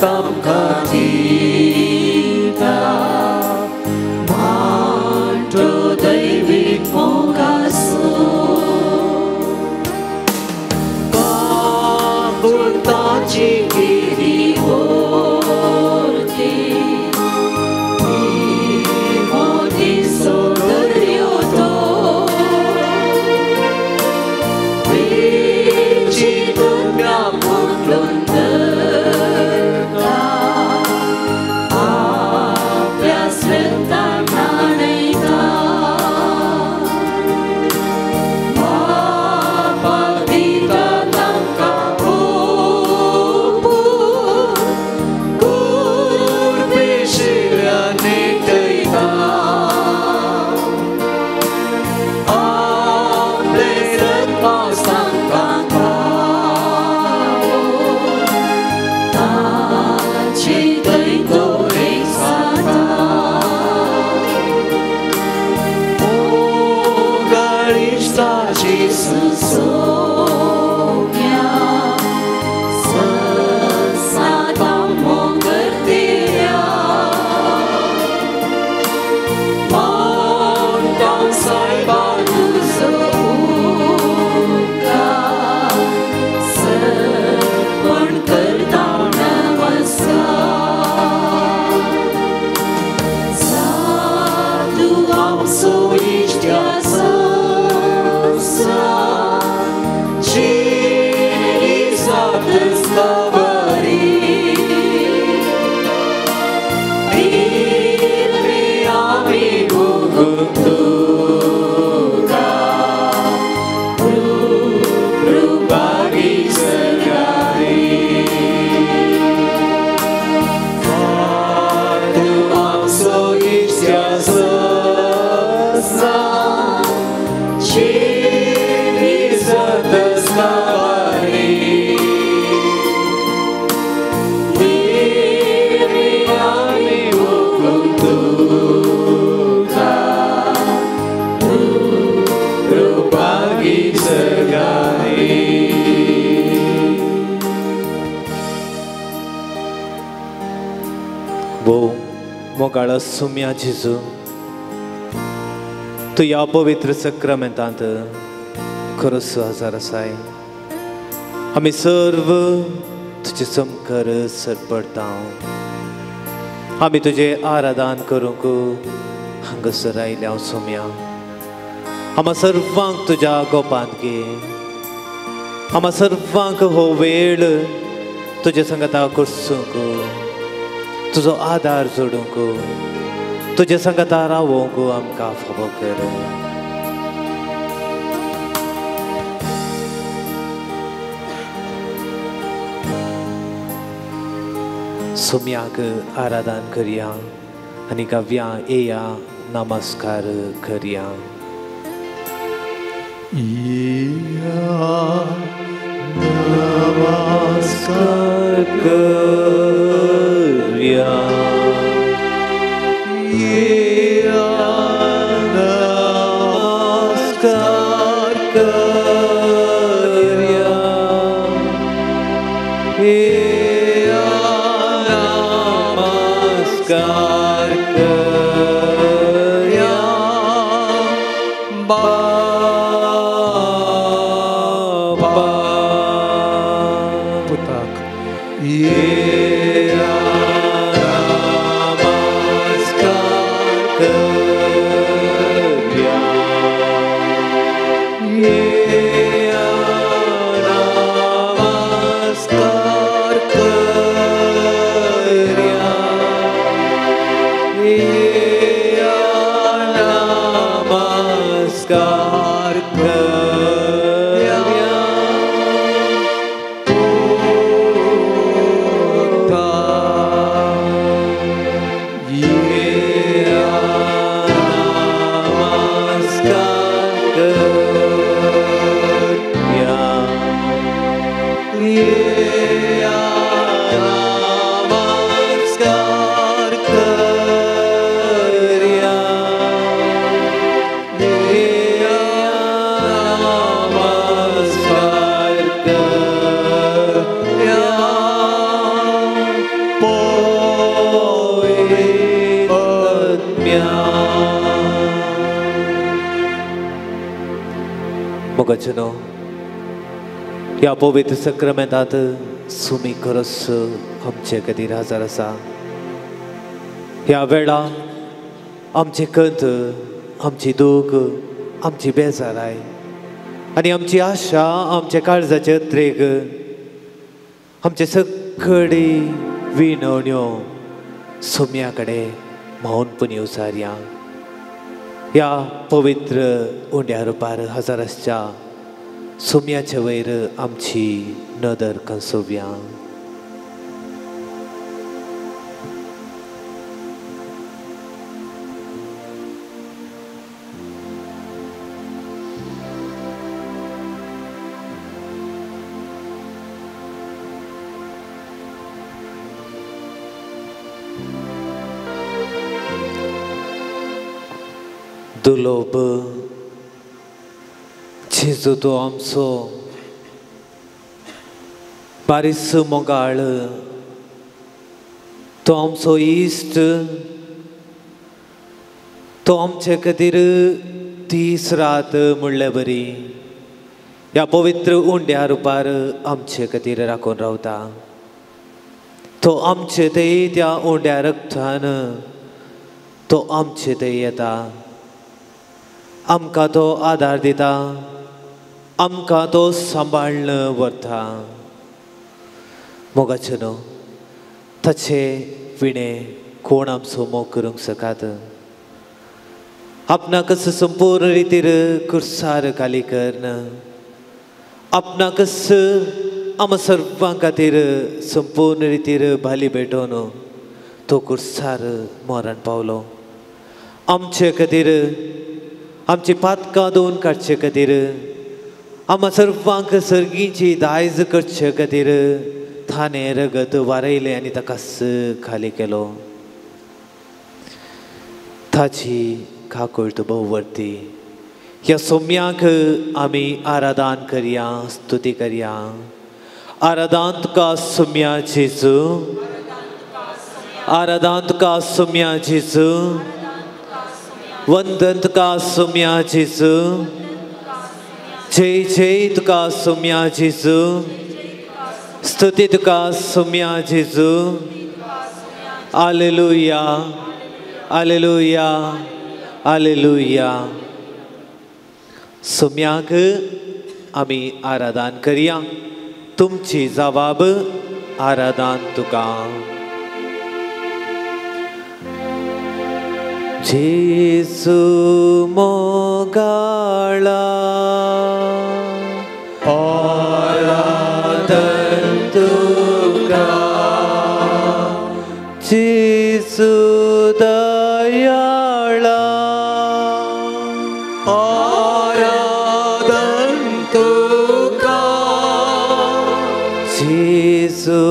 तांकां दिता मांटो दैवीक मोगाचो काकुळताची गिरी ओरती मोदीचो दर्यो तो वेचीतून फुटलून धरता आपल्या स्वेतान न्हाणयता बापा दिता तांकां ओपून कुरपेशिल्या नेटयता आपले रगपावस तांकां खावोवन ताची थंय दवरीक जाता मोगाळिश्टाची सुसोम्या ससादां मोगरतेल्या मानतां सायबा तुजो उपकार सर्पण करता नमस्कार साधू आमचो इश्ट्या संवसार चिरी सातस्तावरी दिल्ली आमी भोगूंक तुका कृपागी सगारी साधू आमचो इश्ट्या संवसार चिरी सातस्तावरी दिल्ली आमी भोगूंक तुका कृपागी सगारी. वो मोगाळ सुम्या जेजू तूं ह्या पवित्र सक्रामेंतांत खरोच हजार आसाय. आमी सर्व तुजे चमकर सरपडटा. आमी तुजें आराधन करूंक हांगासर आयल्या सोम्या. आमा सर्वांक तुज्या गोपांत घे. आमा सर्वांक हो वेळ तुजे संगता करसूंक तुजो आदार जोडूंक तुजे संगता रावोंक आमकां फावो कर. सोम्याक आराधन करया आनी गावया येया नमस्कार करया. येया नमस्कार करया येया नमस्कार करया येया नमस्कार करया बाबा पुताक येया नमस्कार करया येया नमस्कार करया येया नमस्कार करया पुता येया नमस्कार करया मोगाचेनो ह्या पवित्र सक्रामेंतांत सुमी खरोच आमचे खातीर हजर आसा. ह्या वेळा आमचे कंत, आमची दूख, आमची बेजाराय आनी आमची आशा, आमच्या काळजाचे अत्रेग, आमचे सगळी विनवण्यो सोम्या कडेन मौनपणी उचारया. ह्या पवित्र उंड्या रुपार हजर आसच्या सोम्याचे वयर आमची नदर कंसोवया. दुलोब जेजू तो आमचो बारीस मोगाळ, तो आमचो इश्ट, तो आमचे खातीर दीस रात म्हणले बरी ह्या पवित्र उंड्या रुपार आमचे खातीर राखून रावता. तो आमचे थंय त्या उंड्या रक्तान तो आमचे थंय येता, आमकां तो आदार दिता, आमकां तो सांबाळ्ळ व्हरता. मोगाचें न्हू ताचे विणें कोण आमचो मोग करूंक शकात. आपणाकच संपूर्ण रितीर कुर्सार खाली करून आपणाकच आम सर्वां खातीर संपूर्ण रितीर भाली भेटोवन तो कुर्सार मरण पावलो. आमचे खातीर आमची पातकां धुवन काडचे खातीर, आमकां सर्वांक सर्गीची दायज करचे खातीर थाणें रगत वारयलें आनी ताका खाली केलो. ताची काकुळट भोववर्ती ह्या सोम्याक आमी आराधन करया, स्तुती करया. आराधन तुका सोम्या जेजू, आराधन तुका सोम्या जेजू, वंदन तुका सोम्या जेजू, जय जय तुका सोम्या जेजू, स्तुती तुका सोम्या जेजू. Hallelujah, hallelujah, hallelujah. सोम्याक आमी आराधन करया. तुमची जवाब आराधन तुका. जेजू मोगाळा आराधन तुका, जेजू दयाळा आराधन तुका, जेजू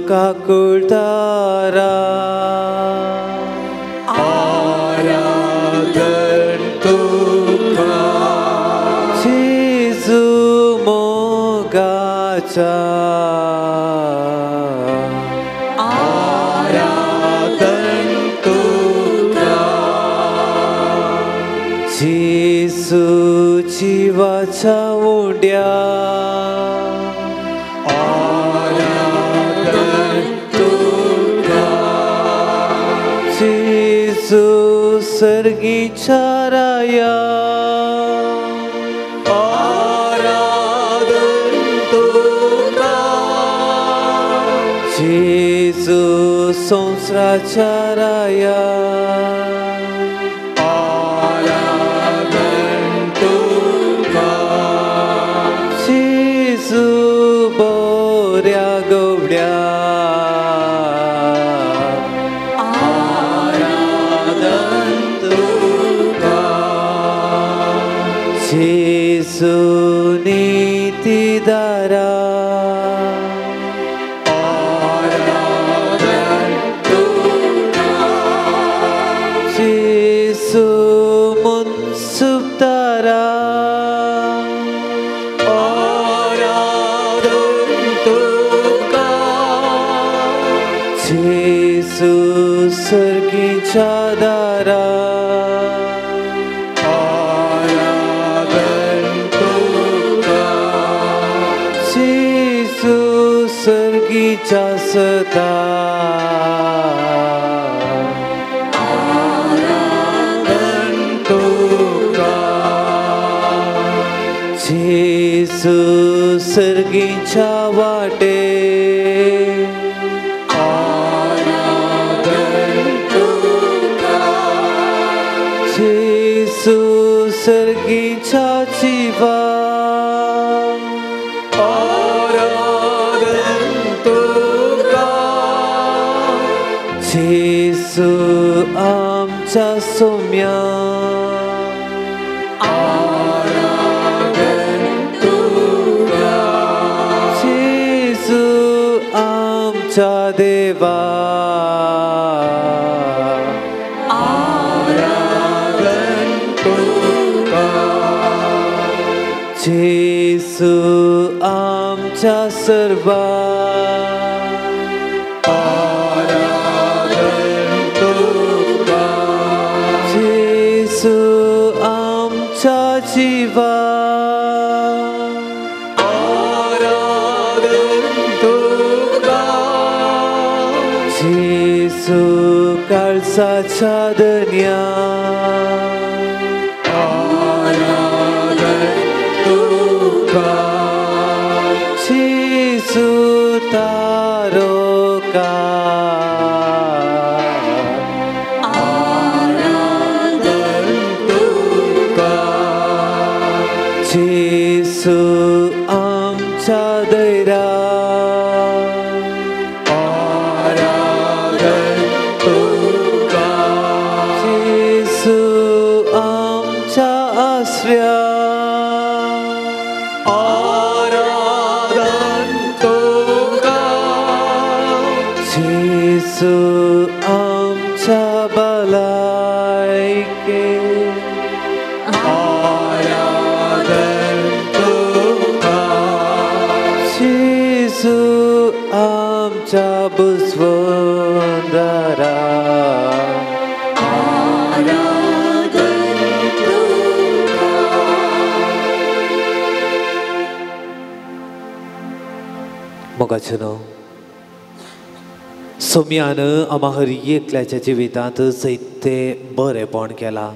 काकुळतारा आराधन तुका, जेजू मोगाचा आराधन तुका, जेजू जिवाच्या उंड्या आराधन तुका, जेजू सर्गीच्या राया आराधन तुका, जेजू संसाराच्या राया आराधन तुका, जेजू बोऱ्या गवड्या आराधन तुका, जेजू नीतिदारा आराधन तुका, जेजू मुन्सुपदारा आराधन तुका, जेजू सर्गीच्या दारा सदा आराधन तुका जेजू सर्गीच्या वाटे आराधन तुका जेजू सर्गीच्या जिवा आराधन तुका जेजू आमच्या सोम्या आराधन तुका जेजू आमच्या देवा आराधन तुका जेजू आमच्या सर्वा आराधन तुका जेजू आमच्या जिवा आराधन तुका जेजू काळजाच्या दन्या आराधन तुका जेजू तारोका आराधन तुका जेजू आमच्या दैरा आराधन तुका जेजू आमच्या आसऱ्या आराधन तुका जेजू आमच्या भलायके आराधन तुका जेजू आमच्या बुजवंदारा आराधन तुका मोगाचें न्हू सोम्यान आमा हर एकल्याच्या जिवितांत जैते बरेपण केलां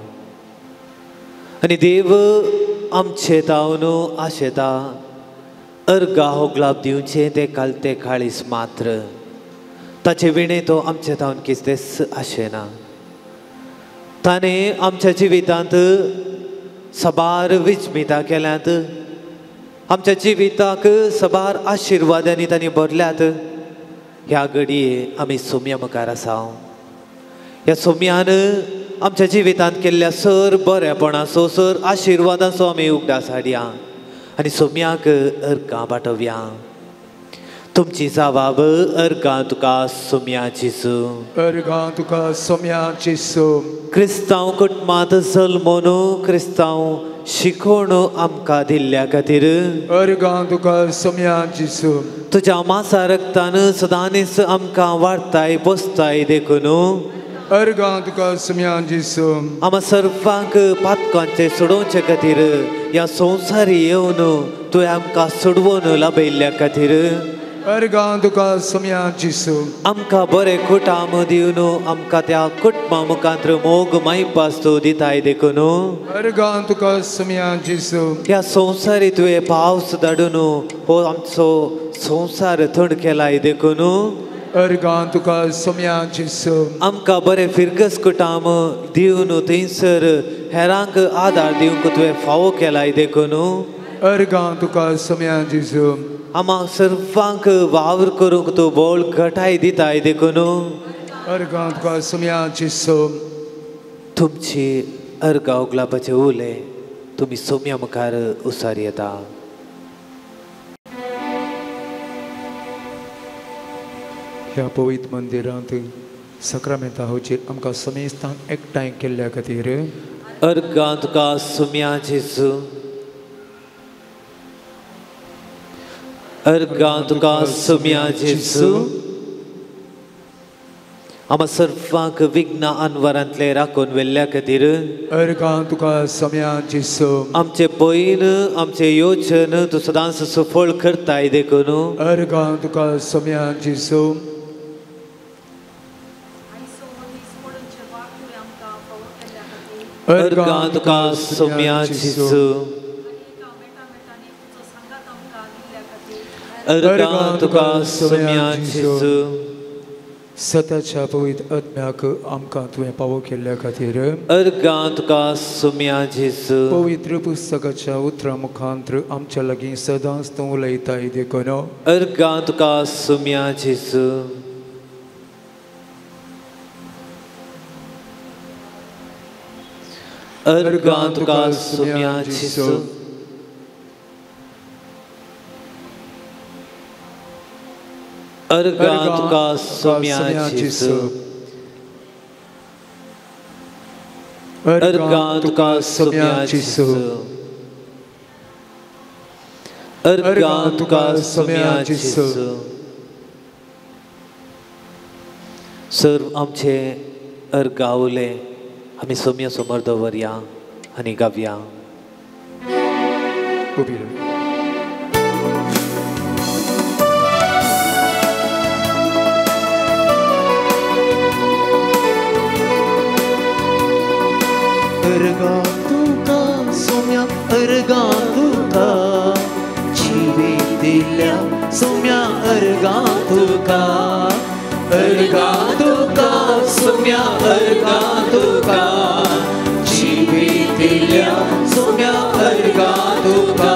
आनी देव आमचे तावन आशेता अर्गा होगलाप दिवचें तें कालते काळीस मात्र ताचे विणें तो आमचे तावन कितेंच आशेना. ताणें आमच्या जिवितांत साबार विजमितां केल्यांत, आमच्या जिविताक साबार आशिर्वादांनी तांणी भरल्यात. ह्या घडये आमी सोम्या मुखार आसा. ह्या सोम्यान आमच्या जिवितांत केल्ल्या सर बरेपणाचो सर आशिर्वादांचो आमी उगडास हाडया आनी सोम्याक अर्गां पाठोवया. तुमची जबाब अर्गां तुका सोम्या जेजू, अर्गां तुका सोम्या जेजू. क्रिस्तांव कुटुंबांत जल्मोन क्रिस्तांव शिकोवण आमकां दिल्ल्या खातीर अर्गां तुका सोम्या जेजू. तुज्या मासा रक्तान सदांच आमकां वाडताय पोसताय देखून अर्गां तुका सोम्या जेजू. आमा सर्वांक पातकांचे सोडोवचे खातीर ह्या संवसारी येवन तुवें आमकां सोडवून लाभयल्ल्या खातीर अर्गां तुका सोम्या जेजू. आमकां बरें कुटाम दिवन आमकां त्या कुटुंबा मुखांत मोग मायपास तूं दिताय देखून अर्गां तुका सोम्या जेजू. ह्या संवसारी तुवें पावस धाडून हो आमचो संवसार थंड केलाय देखून अर्गां तुका सोम्या जेजू. आमकां बरें फिरगस कुटाम दिवन थंयसर हेरांक आदार दिवंक तुवें फावो केलाय देखून अर्गां तुका सोम्या जेजू. आमा सर्वांक वावर करूंक तूं बोळ घटाय दिताय देखून अर्गां तुका सोम्या जेजू. तुमची अर्गां उगलापाचे उले तुमी सोम्या मुखार उसार येता. ह्या पवित्र मंदिरांत सक्रामेंता होचेर आमकां समेस्तांक एकठांय केल्ल्या खातीर अर्गां तुका सोम्या जेजू. अर्गां तुका सोम्या जेजू. आमा सर्वांक विघ्न अनवरांतले राखून वेल्ल्या खातीर अर्गां तुका सम्या जेजू आमचे पयन आमचे योजन तूं सदांच सफळ करताय देखून अर्गां तुका सम्या जेजू अर्गां तुका सम्या जेजू अर्गां तुका सम्या जेजू सताच्या पवित्र आत्म्याक आमकां तुवें पावो केल्ल्या खातीर अर्गां तुका सम्या जेजू पवित्र पुस्तकाच्या उतरां मुखांत्र आमच्या लागीं सदांच तूं उलयताय देखून अर्गां तुका सम्या जेजू अर्गां तुका सम्या जेजू अर्गां तुका सम्या जेजू अर्गां तुका सम्या जेजू अर्गां तुका सम्या जेजू। सर्व आमचे अर्गावले आमी सोम्या समोर दवरया आनी गावया। अर्गां तुका सोम्या अर्गां तुका जिवीत दिल्या सोम्या अर्गां तुका अर्गां तुका सोम्या अर्गां तुका जिवीत दिल्या सोम्या अर्गां तुका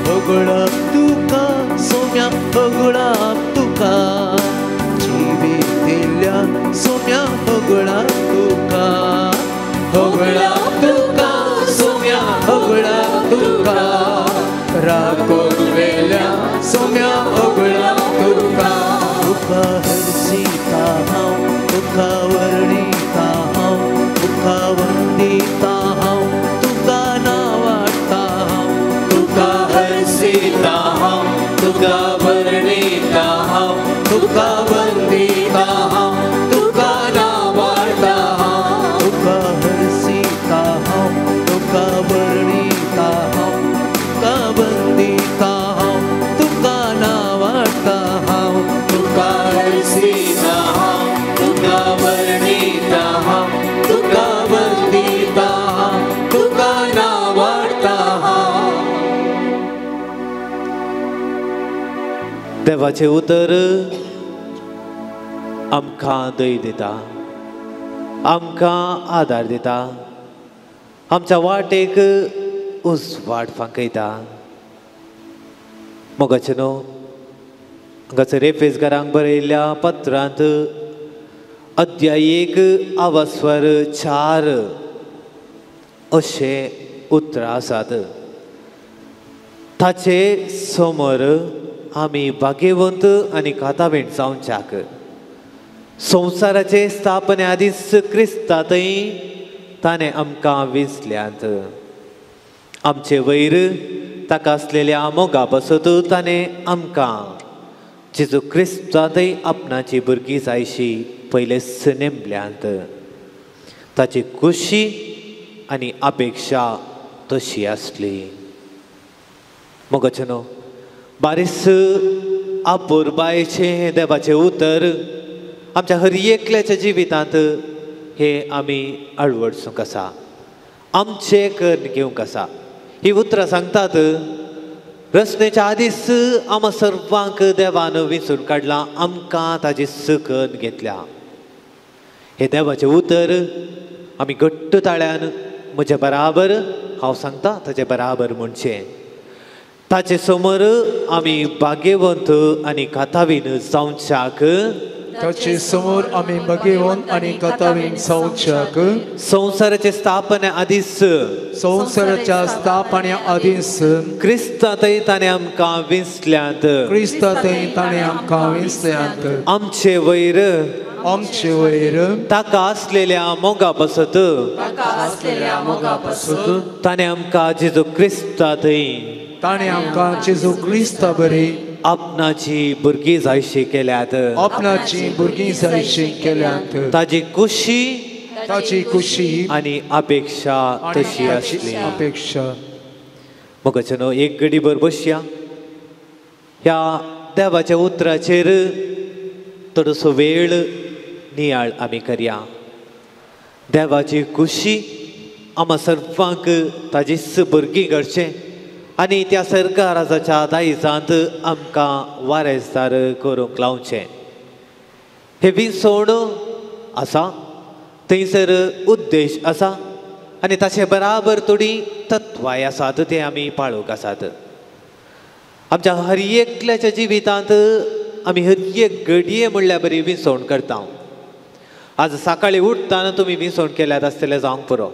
होगळप तुका सोम्या होगळप तुका जिवीत दिल्या सोम्या होगळप तुका होगळप तुका सोम्या होगळप तुका राखून वेल्या सोम्या होगळप तुका तुका हरसीता हांव तुका वर्णिता हांव तुका वंदिता हांव तुका नावाडटा हांव तुका हरसीता हांव तुका वर्णिता हांव तुका वंदिता हांव तुका नावाडटा हांव तुका हरसीता हांव तुका वर्णिता हांव तुका वंदिता हांव तुका नावाडटा हांव तुका हरसीता हांव तुका वर्णिता हांव तुका वंदिता हांव तुका नावाडटा हांव। देवाचें उतर आमकां दय दिता, आमकां आदार दिता, आमच्या वाटेक उजवाड फांकयता। मोगाचें न्हू हांगासर एफेसकारांक बरयल्ल्या पत्रांत अध्याय 1 आवास्वर 4 अशें उतरां आसात। ताचे समोर आमी भाग्यवंत आनी कातावीण जावच्याक संवसाराचे स्थापने आदींच क्रिस्तांतय ताणें आमकां विंचल्यात। आमचे वयर ताका आसलेल्या मोगा पासत ताणें आमकां जेजू क्रिस्तांतय आपणाची भुरगीं जायशी पयलेच नेमल्यांत। ताची खुशी आनी अपेक्षा तशी आसली। मोगाचें न्हू बारीस आपुरबायेचें देवाचें उतर आमच्या हर एकल्याच्या जिवितांत हे आमी अळवडसूंक आसा, आमचें करून घेवंक आसा। ही उतरां सांगतात रचनेच्या आदींच आमा सर्वांक देवान विंचून काडलां, आमकां ताजी सकन घेतल्या। हे देवाचें उतर आमी घट्ट ताळ्यान म्हज्या बराबर हांव सांगता ताजे बराबर म्हणचें। ताचे समोर आमी भाग्यवंत आनी कातावीन जावच्याक ताचे समोर आमी भाग्यवंत आनी कातावीन जावच्याक संवसाराचे स्थापने आदींच संवसाराच्या स्थापने आदींच क्रिस्तांतय ताणें आमकां विंचल्यात क्रिस्तांतय ताणें आमकां विंचल्यात आमचे वयर आमचे वयर ताका आसलेल्या मोगा पासत ताणें आमकां जेजू क्रिस्तांतय ताणें आमकां जेजू क्रिस्ता बरी आपणाची भुरगीं जायशी केल्यात, आपणाची भुरगीं जायशी केल्यात। ताजी खुशी, ताजी खुशी आनी अपेक्षा तशी आसली। अपेक्षा। मोगाच्यानो एक घडीभर बसया, ह्या देवाच्या उतराचेर थोडोसो वेळ नियाळ आमी करया। देवाची खुशी आमा सर्वांक ताजीच भुरगीं करचें आनी त्या सरकाराच्या दायजांत आमकां वारेसदार करूंक लावचें। हें विसवण आसा, थंयसर उद्देश आसा आनी ताचे बराबर थोडीं तत्वांय आसात, ते आमी पाळूंक आसात। आमच्या हर एकल्याच्या जिवितांत आमी हर एक घडये म्हणल्यार बरी विसवण करता। आज सकाळीं उठतना तुमी विसवण केल्यात आसतलें जावंक पुरो,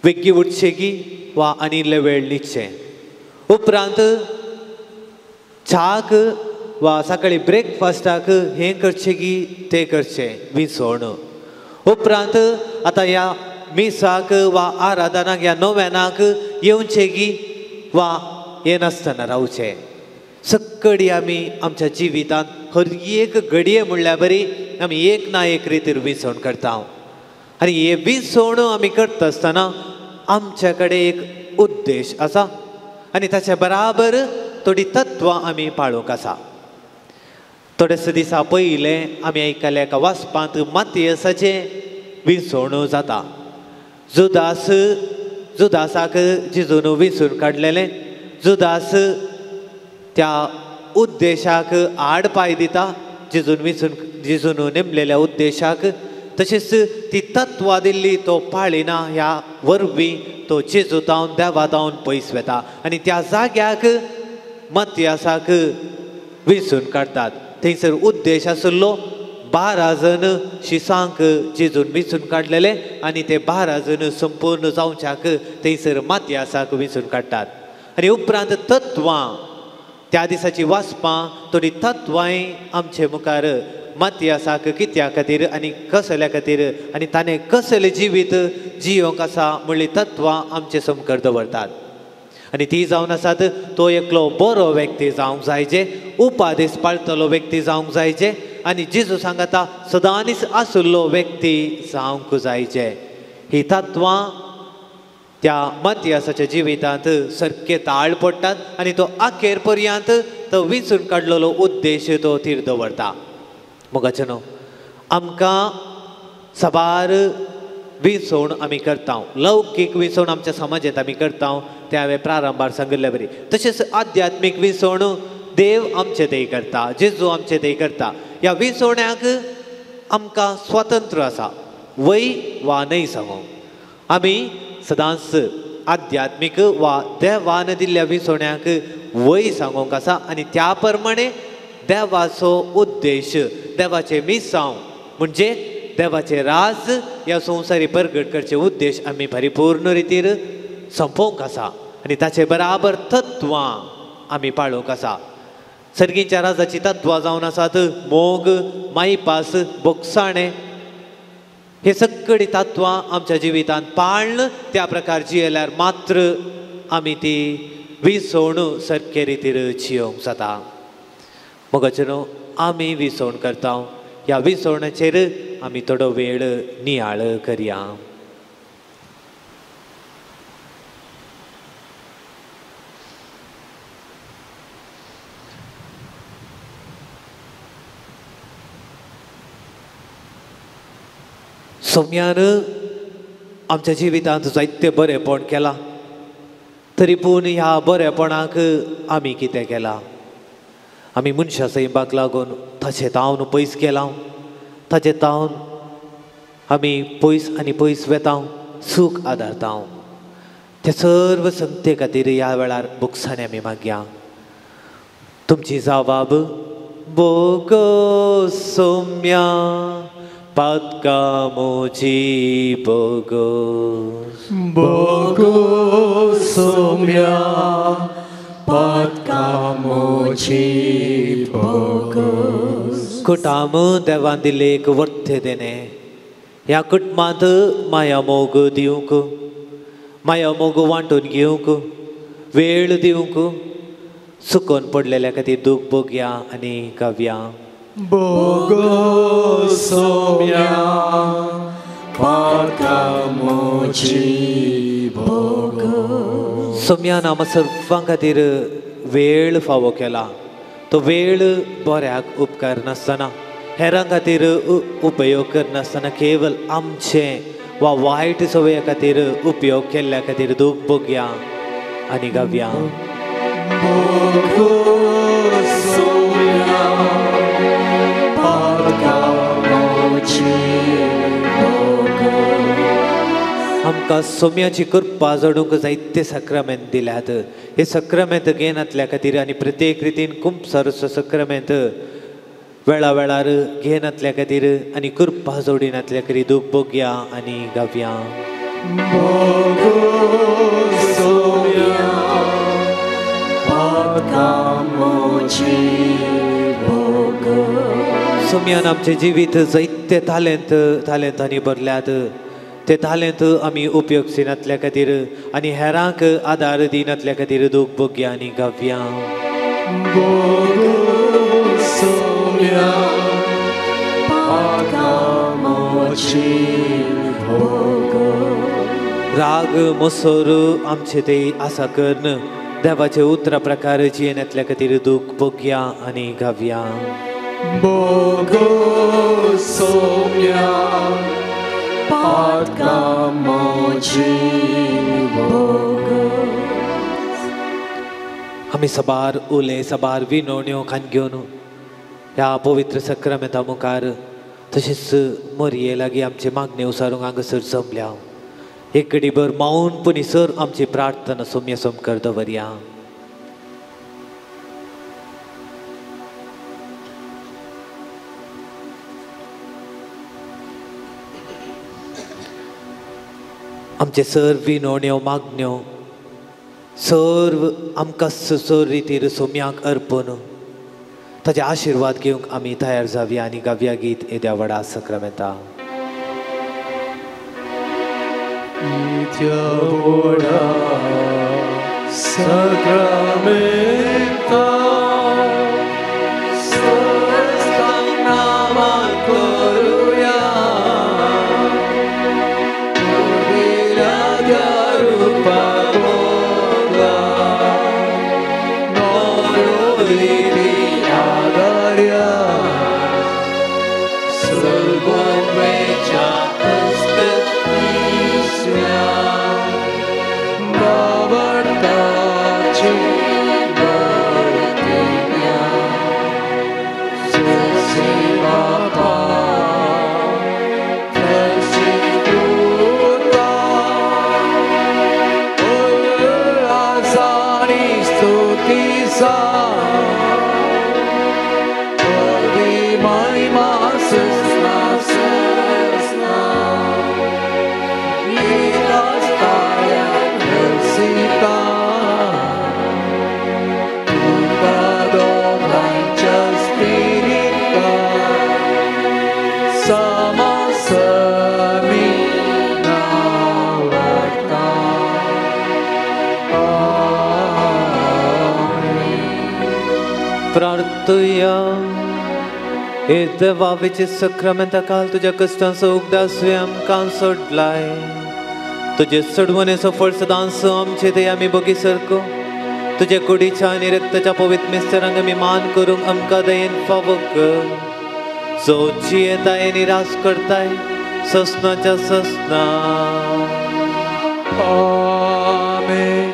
वेगीं उठचें की वा आनी इल्ले वेळ न्हिदचें, उपरांत च्याक वा सकाळीं ब्रेकफास्टाक हें करचें की तें करचें विसवण। उपरांत आतां ह्या मिसाक वा आराधनाक ह्या नोव्यानाक येवचें की वा येनासतना रावचें। सगळी आमी आमच्या जिवितांत हर एक घडये म्हणल्यार बरी आमी एक ना एक रितीर विसवण करता आनी हे विसवण आमी करता आसतना आमच्या कडेन एक उद्देश आसा आनी ताचे बराबर थोडीं तत्वां आमी पाळूंक आसा। थोडेसे दिसा पयलें आमी आयकल्या एका वाचपांत मातयेसाचें विसवण जाता। जुदास, जुदासाक जेजून विसून काडलेलें, जुदास त्या उद्देशाक आड पांय दिता, जेजून विसून जेजून नेमलेल्या उद्देशाक। तशेंच ती तत्वां दिल्ली तो पाळिना, ह्या वरवीं तो जेजू तावन देवा तावन पयस वता आनी त्या जाग्याक मतियासाक विसून काडटात। थंयसर उद्देश आसलो 12 जण शिसांक जेजून विसून काडलेले आनी ते 12 जण संपूर्ण जावच्याक थंयसर मातयासाक विसून काडटात। आनी उपरांत तत्वां त्या दिसाची वाचपां थोडीं तत्वांय आमचे मुखार मातयासाक कित्या खातीर आनी कसल्या खातीर आनी ताणें कसलें जिवीत जियोंक आसा म्हणली तत्वां आमचे समकर दवरतात। आनी ती जावन आसात तो एकलो बरो व्यक्ती जावंक जाय, जे उपादेश पाळटलो व्यक्ती जावंक जाय, जे आनी जेजू सांगता सदांच आशिल्लो व्यक्ती जावंक जाय। जे ही तत्वां त्या मतियासाच्या जिवितांत सारके ताळ पडटात आनी तो अखेर पर्यंत तो विंचून काडलेलो उद्देश तो थीर दवरता। मोगाचे न्हू आमकां साबार विसवण आमी करता, लौकीक विसवण आमच्या समाजांत आमी करता, तें हांवें प्रारंभार सांगिल्ले बरी। तशेंच आध्यात्मीक विसवण देव आमचे थंय करता, जेजू आमचे थंय करता। ह्या विसवण्याक आमकां स्वतंत्र आसा, वय वा न्हय सांगूंक। आमी सदांच आध्यात्मीक वा देवान दिल्ल्या विसवण्याक वय सांगूंक आसा आनी त्या प्रमाणे देवाचो उद्देश, देवाचें मिसांव म्हणजे देवाचें राज ह्या संवसारी परगट करचे उद्देश आमी परिपूर्ण रितीर सोंपोवंक आसा आनी ताचे बराबर तत्वां आमी पाळूंक आसा। सर्गीच्या राजाची तत्वां जावन आसात मोग, मायपास, बोगसाणें, हे सगळीं तत्वां आमच्या जिवितांत पाळन त्या प्रकार जियेल्यार मात्र आमी ती विसवण सारके रितीर जियोंक जाता। मोगाचे न्हू आमी विसवण करता, ह्या विसवणाचेर आमी थोडो वेळ नियाळ करया। सोम्यान आमच्या जिवितांत जायते बरेपण केलां, तरी पूण ह्या बरेपणाक आमी कितें केलां? आमी मनशा सैमाक लागून ताचे तावन पयस गेला, ताचे तावन आमी पयस आनी पयस वेता, सूख आदारता। ते सर्व संगते खातीर ह्या वेळार बुकसांनी आमी मागया तुमची जवाब बोगो सोम्या पातका मोजी बोगो, बोगो सोम्या पातका मोजी बोगो। कुटाम देवान दिले एक वर्थे देणे, ह्या कुटुंबांत माया मोग दिवंक, माया मोग वांटून घेवंक, वेळ दिवंक, सुकोन पडलेल्या खातीर दूख भोगया आनी गावया. बोगो सोम्या पातकामोची बोगो. सोम्यान आमकां सर्वां खातीर वेळ फावो केला. तो वेळ बऱ्याक उपकार नासतना, हेरां खातीर उपयोग करनासतना केवल आमचे वा वायट सवये खातीर उपयोग केल्ल्या खातीर दूख भोगया आनी गावया. बोगो सोम्या पातकामोची बोगो. आमकां सोम्याची कृपा जोडूंक जायते साक्रामेंत दिल्यात. हे साक्रामेंत घेनातल्या खातीर आनी प्रत्येक रितीन कुंपसारचो साक्रामेंत वेळा वेळार घेनातल्या खातीर आनी कृपा जोडिनातल्या खातीर दूख भोगया आनी गावया. बोगो सोम्या पातकामोची बोगो. सोम्यान आमचें जिवीत जायते तालेंत तालेंतांनी भरल्यात. ते तालेंत आमी उपयोग नातल्या खातीर आनी हेरांक आदार दिनातल्या खातीर दूख भोगया आनी गावया. बोगो सोम्या पातकामोची बोगो. राग मोसोर आमचे ते आसा करून देवाचे उतरा प्रकार जियेनातल्या खातीर दूख भोगया आनी गावया. बोगो सोम्या पातकामोची बोगो. आमी सबार उले सबार विनवण्यो खान घेवन ह्या पवित्र सक्रामेंता मुखार तशेंच मरये लागीं आमचे मागणे उसारूंक हांगासर जमल्या. एक घडीभर मौनपणी सर आमची प्रार्थना सोम्या सोमकर दवरया. आमचे सर्व विनवण्यो मागण्यो सर्व आमकां सर रितीर सोम्याक अर्पण ताजे आशिर्वाद घेवंक आमी तयार जावया आनी गावया गीत येद्या व्हडा सक्रामेंता. येद्या व्हडा सक्रामेंता सस्तांग नामान करुया पुर्विल्ल्या त्या रुपा मोगा नव्यो रिती आदार्या सर्वमेच्या हस्ततीस्या बाबडताची बळतिन्या जशी बापा तशी पुता उल्हासानी स्तुतीसा पदी महिमा सस्ना सस्ना निरास्तायान हर्षिता तुका दोगांच्या स्पिरिता समासमी नावाता. आमेन. प्रार्थया. हे देवा वेचे सक्रामेंता काल तुज्या कश्टांचो उगडास आमकां सोडलाय. तुजे सोडवणेचो फळ सदांच आमचे ते आमी बोगी सारको तुज्या कुडीच्या आनी रक्ताच्या पवित्र मिस्तरांक आमी मान करूंक आमकां दयेन फावो कर. जो जियेताय निराश करताय ससनाच्या ससना. आमेन.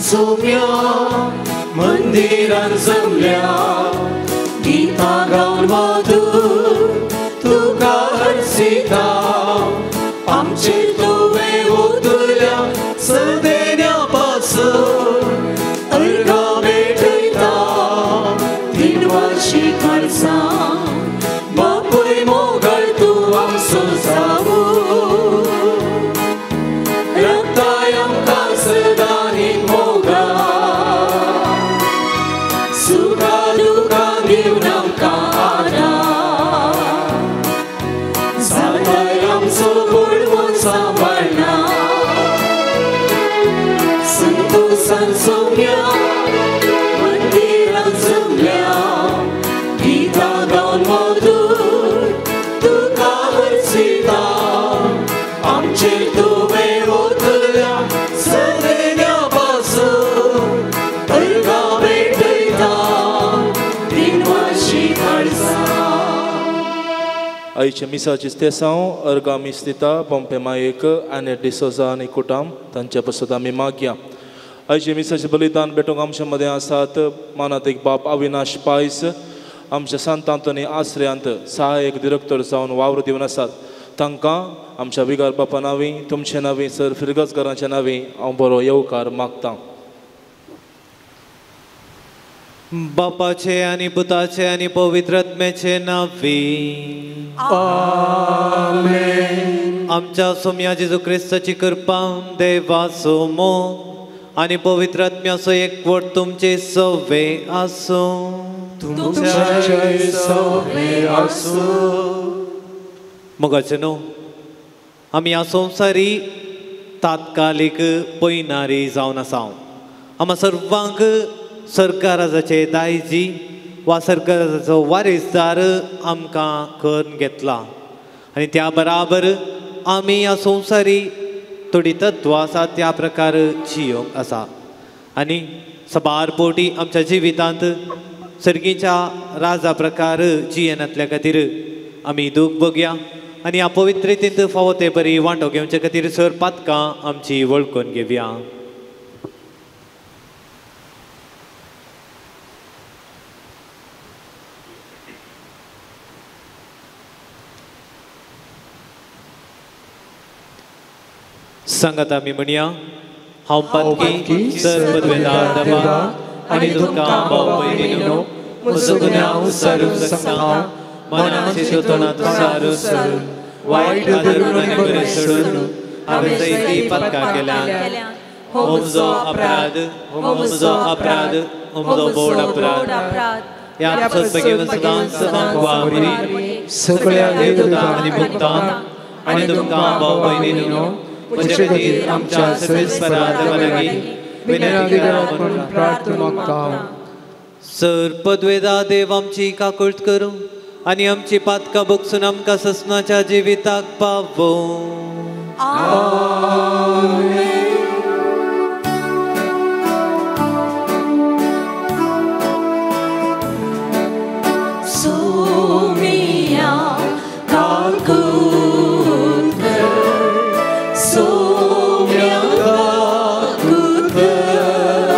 सोम्या मंदिरान जमल्या गीतां गावन मधूर तुका हरसिता आमचेर तुवें ओतल्या सदेन्या पासून अर्गां भेटयता दिनवाशी काळजां बापूय मोगाळ तूं आमचो जावूं रक्ताय आमकां सदांनी मोगा सुखा दुखां दिवन आमकां आदार जाताय आमचो बळवंत सांबाळना संतोसान सोम्या मंदिरान जमल्या गीतां गावन मधूर तुका हरसिता आमचेर तुवें ओतल्या सदेन्या पासून अर्गां भेटयता दिनवाशी काळजां. आयच्या मिसाची तेसांव अर्गां मीस दिता पोम्पे मायेक आनी डिसोजा आनी कुटाम तांच्या पासत आमी मागया. आयचे मिसाचें बलिदान भेटोवंक आमच्या मदें आसात मानादीक बाप अविनाश पायस आमच्या सांत आंतोनी आसऱ्यांत सहायक डिरेक्टर जावन वावर दिवन आसात. तांकां आमच्या विगार बापा नांवी तुमचे नांवी सर फिरगजकारांच्या नांवी हांव बरो येवकार मागतां. बापाचे आनी पुताचे आनी पवित्र आत्म्याचे नांवी आमेन. आमच्या सोम्या जेजू क्रिस्ताची कृपा देवाचो मोग आनी पवित्र आत्म्याचो एकवट तुमचे सवे आसूं. तुमचे सवे आसूं. मोगाचे न्हू आमी ह्या संवसारी तात्कालीक पयनारी जावन आसा. आमा सर्वांक सरकाराचे दायजी वा सरकाराचो वारीसदार आमकां करून घेतला आनी त्या बराबर आमी ह्या संवसारी थोडी तत्वां आसा त्या प्रकार जियोंक आसा आनी सबार पोटी आमच्या जिवितांत सर्गीच्या राजा प्रकार जियेनातल्या खातीर आमी दूख बघया आनी ह्या पवित्रतेंत फावो ते बरी वांटो घेवचे खातीर सर पातकां आमची वळखून घेवया. सांगात आमी म्हणया, हांव पातकी सर पदवेदार देवा आनी तुमकां भाव भयणीनो म्हजो गुन्यांव सारून सांगता मनाचे चिंतनांत सारून वायट धरून आनी बरें सोडून हांवें जायतीं पातकां केल्यांत. हो म्हजो अपराध, हो म्हजो अपराध, हो म्हजो बोड अपराध. ह्या सदभगेवन सदांच सदां वावरी सगळ्या देवदूतांक आनी भक्तांक आनी तुमकां भाव भयणीनो म्हजे खातीर आमच्या सर्वेस्परा देवा लागीं विनंती करात म्हणून प्रार्थना मागता. सर पदवेदा देव आमची काकूळट करूं आनी आमची पातकां भोगसून आमकां ससनाच्या जिविताक पावोवं. आमेन. सोम्या काकूळ कर, सोम्या काकूळ कर,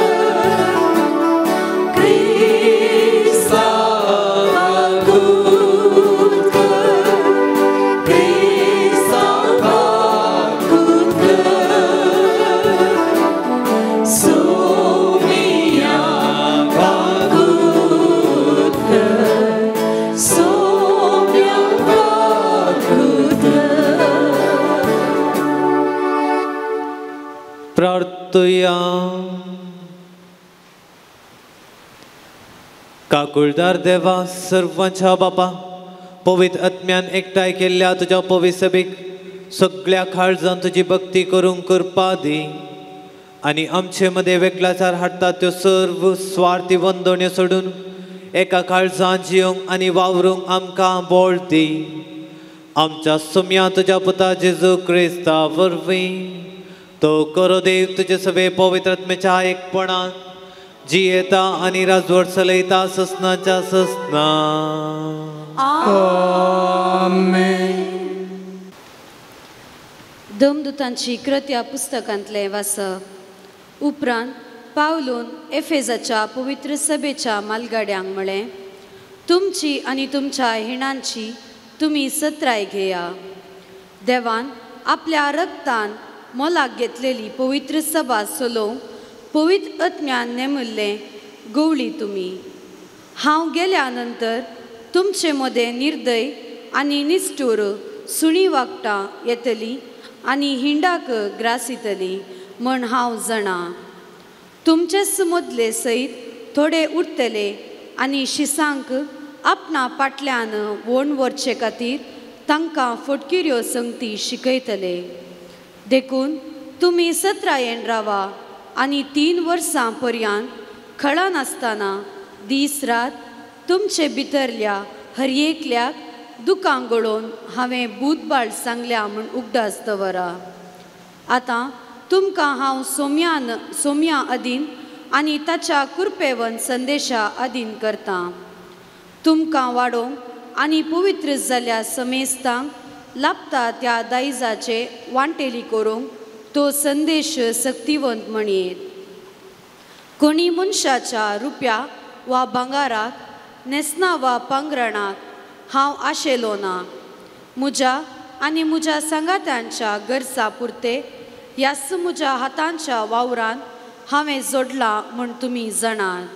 क्रिस्ता काकूळ कर, क्रिस्ता काकूळ कर, सोम्या काकूळ कर, सोम्या काकूळ कर. प्रार्थया. काकुळदार देवा सर्वांच्या बापा पवित्र आत्म्यान एकठांय केल्ल्या तुज्या पवित्र सभेक सगळ्या काळजान तुजी भक्ती करूंक कृपा दी आनी आमचे मदें वेगळाचार हाडटा त्यो सर्व स्वार्थी वंदोण्यो सोडून एका काळजान जियोंक आनी वावरूंक आमकां बळ दी. आमच्या सोम्या तुज्या पुता जेजू क्रिस्ता वरवीं तो करो देव तुजे सगळे पवित्र आत्म्याच्या एकपणान जियेता आनी राजवट चलयता ससनाच्या ससना. आमेन. दमदूतांची कृत्या पुस्तकांतलें वाचप. उपरांत पावलून एफेजाच्या पवित्र सभेच्या मालगाड्यांक म्हळें, तुमची आनी तुमच्या हिणांची तुमी सत्राय घेया. देवान आपल्या रक्तान मोलाक घेतलेली पवित्र सभा चलोवंक पवित्र आत्म्यान नेमिल्लें गवळी तुमी. हांव गेल्या नंतर तुमचे मदें निर्दय आनी निश्ठूर सुणी वागटां येतली आनी हिंडाक ग्रासितली म्हण हांव जाणा. तुमचेच मदले सयत थोडे उरतले आनी शिसांक आपणा पाटल्यान वोण व्हरचे खातीर तांकां फटकिऱ्यो संगती शिकयतले. देखून तुमी सत्रायेन रावा आनी 3 वर्सां पर्यंत खळा नासतना दीस रात तुमचे भितरल्या हर एकल्याक दुकां गळोवन हांवें भूतबाळ सांगल्या म्हूण उगडास दवरा. आतां तुमकां हांव सोम्या अधीन आनी ताच्या कुरपेवन संदेशा अधीन करतां. तुमकां वाडोवंक आनी पवित्र जाल्ल्या समेस्तांक लाभता त्या दायजाचे वांटेली करूंक तो संदेश सक्तिवंत म्हणयेत. कोणी मनशाच्या रुपया वा भांगाराक न्हेसना वा पांगरणाक हांव आशेलो ना. म्हज्या आनी म्हज्या सांगात्यांच्या गरजा पुरते ह्याच म्हज्या हातांच्या वावरान हांवें जोडलां म्हूण तुमी जाणात.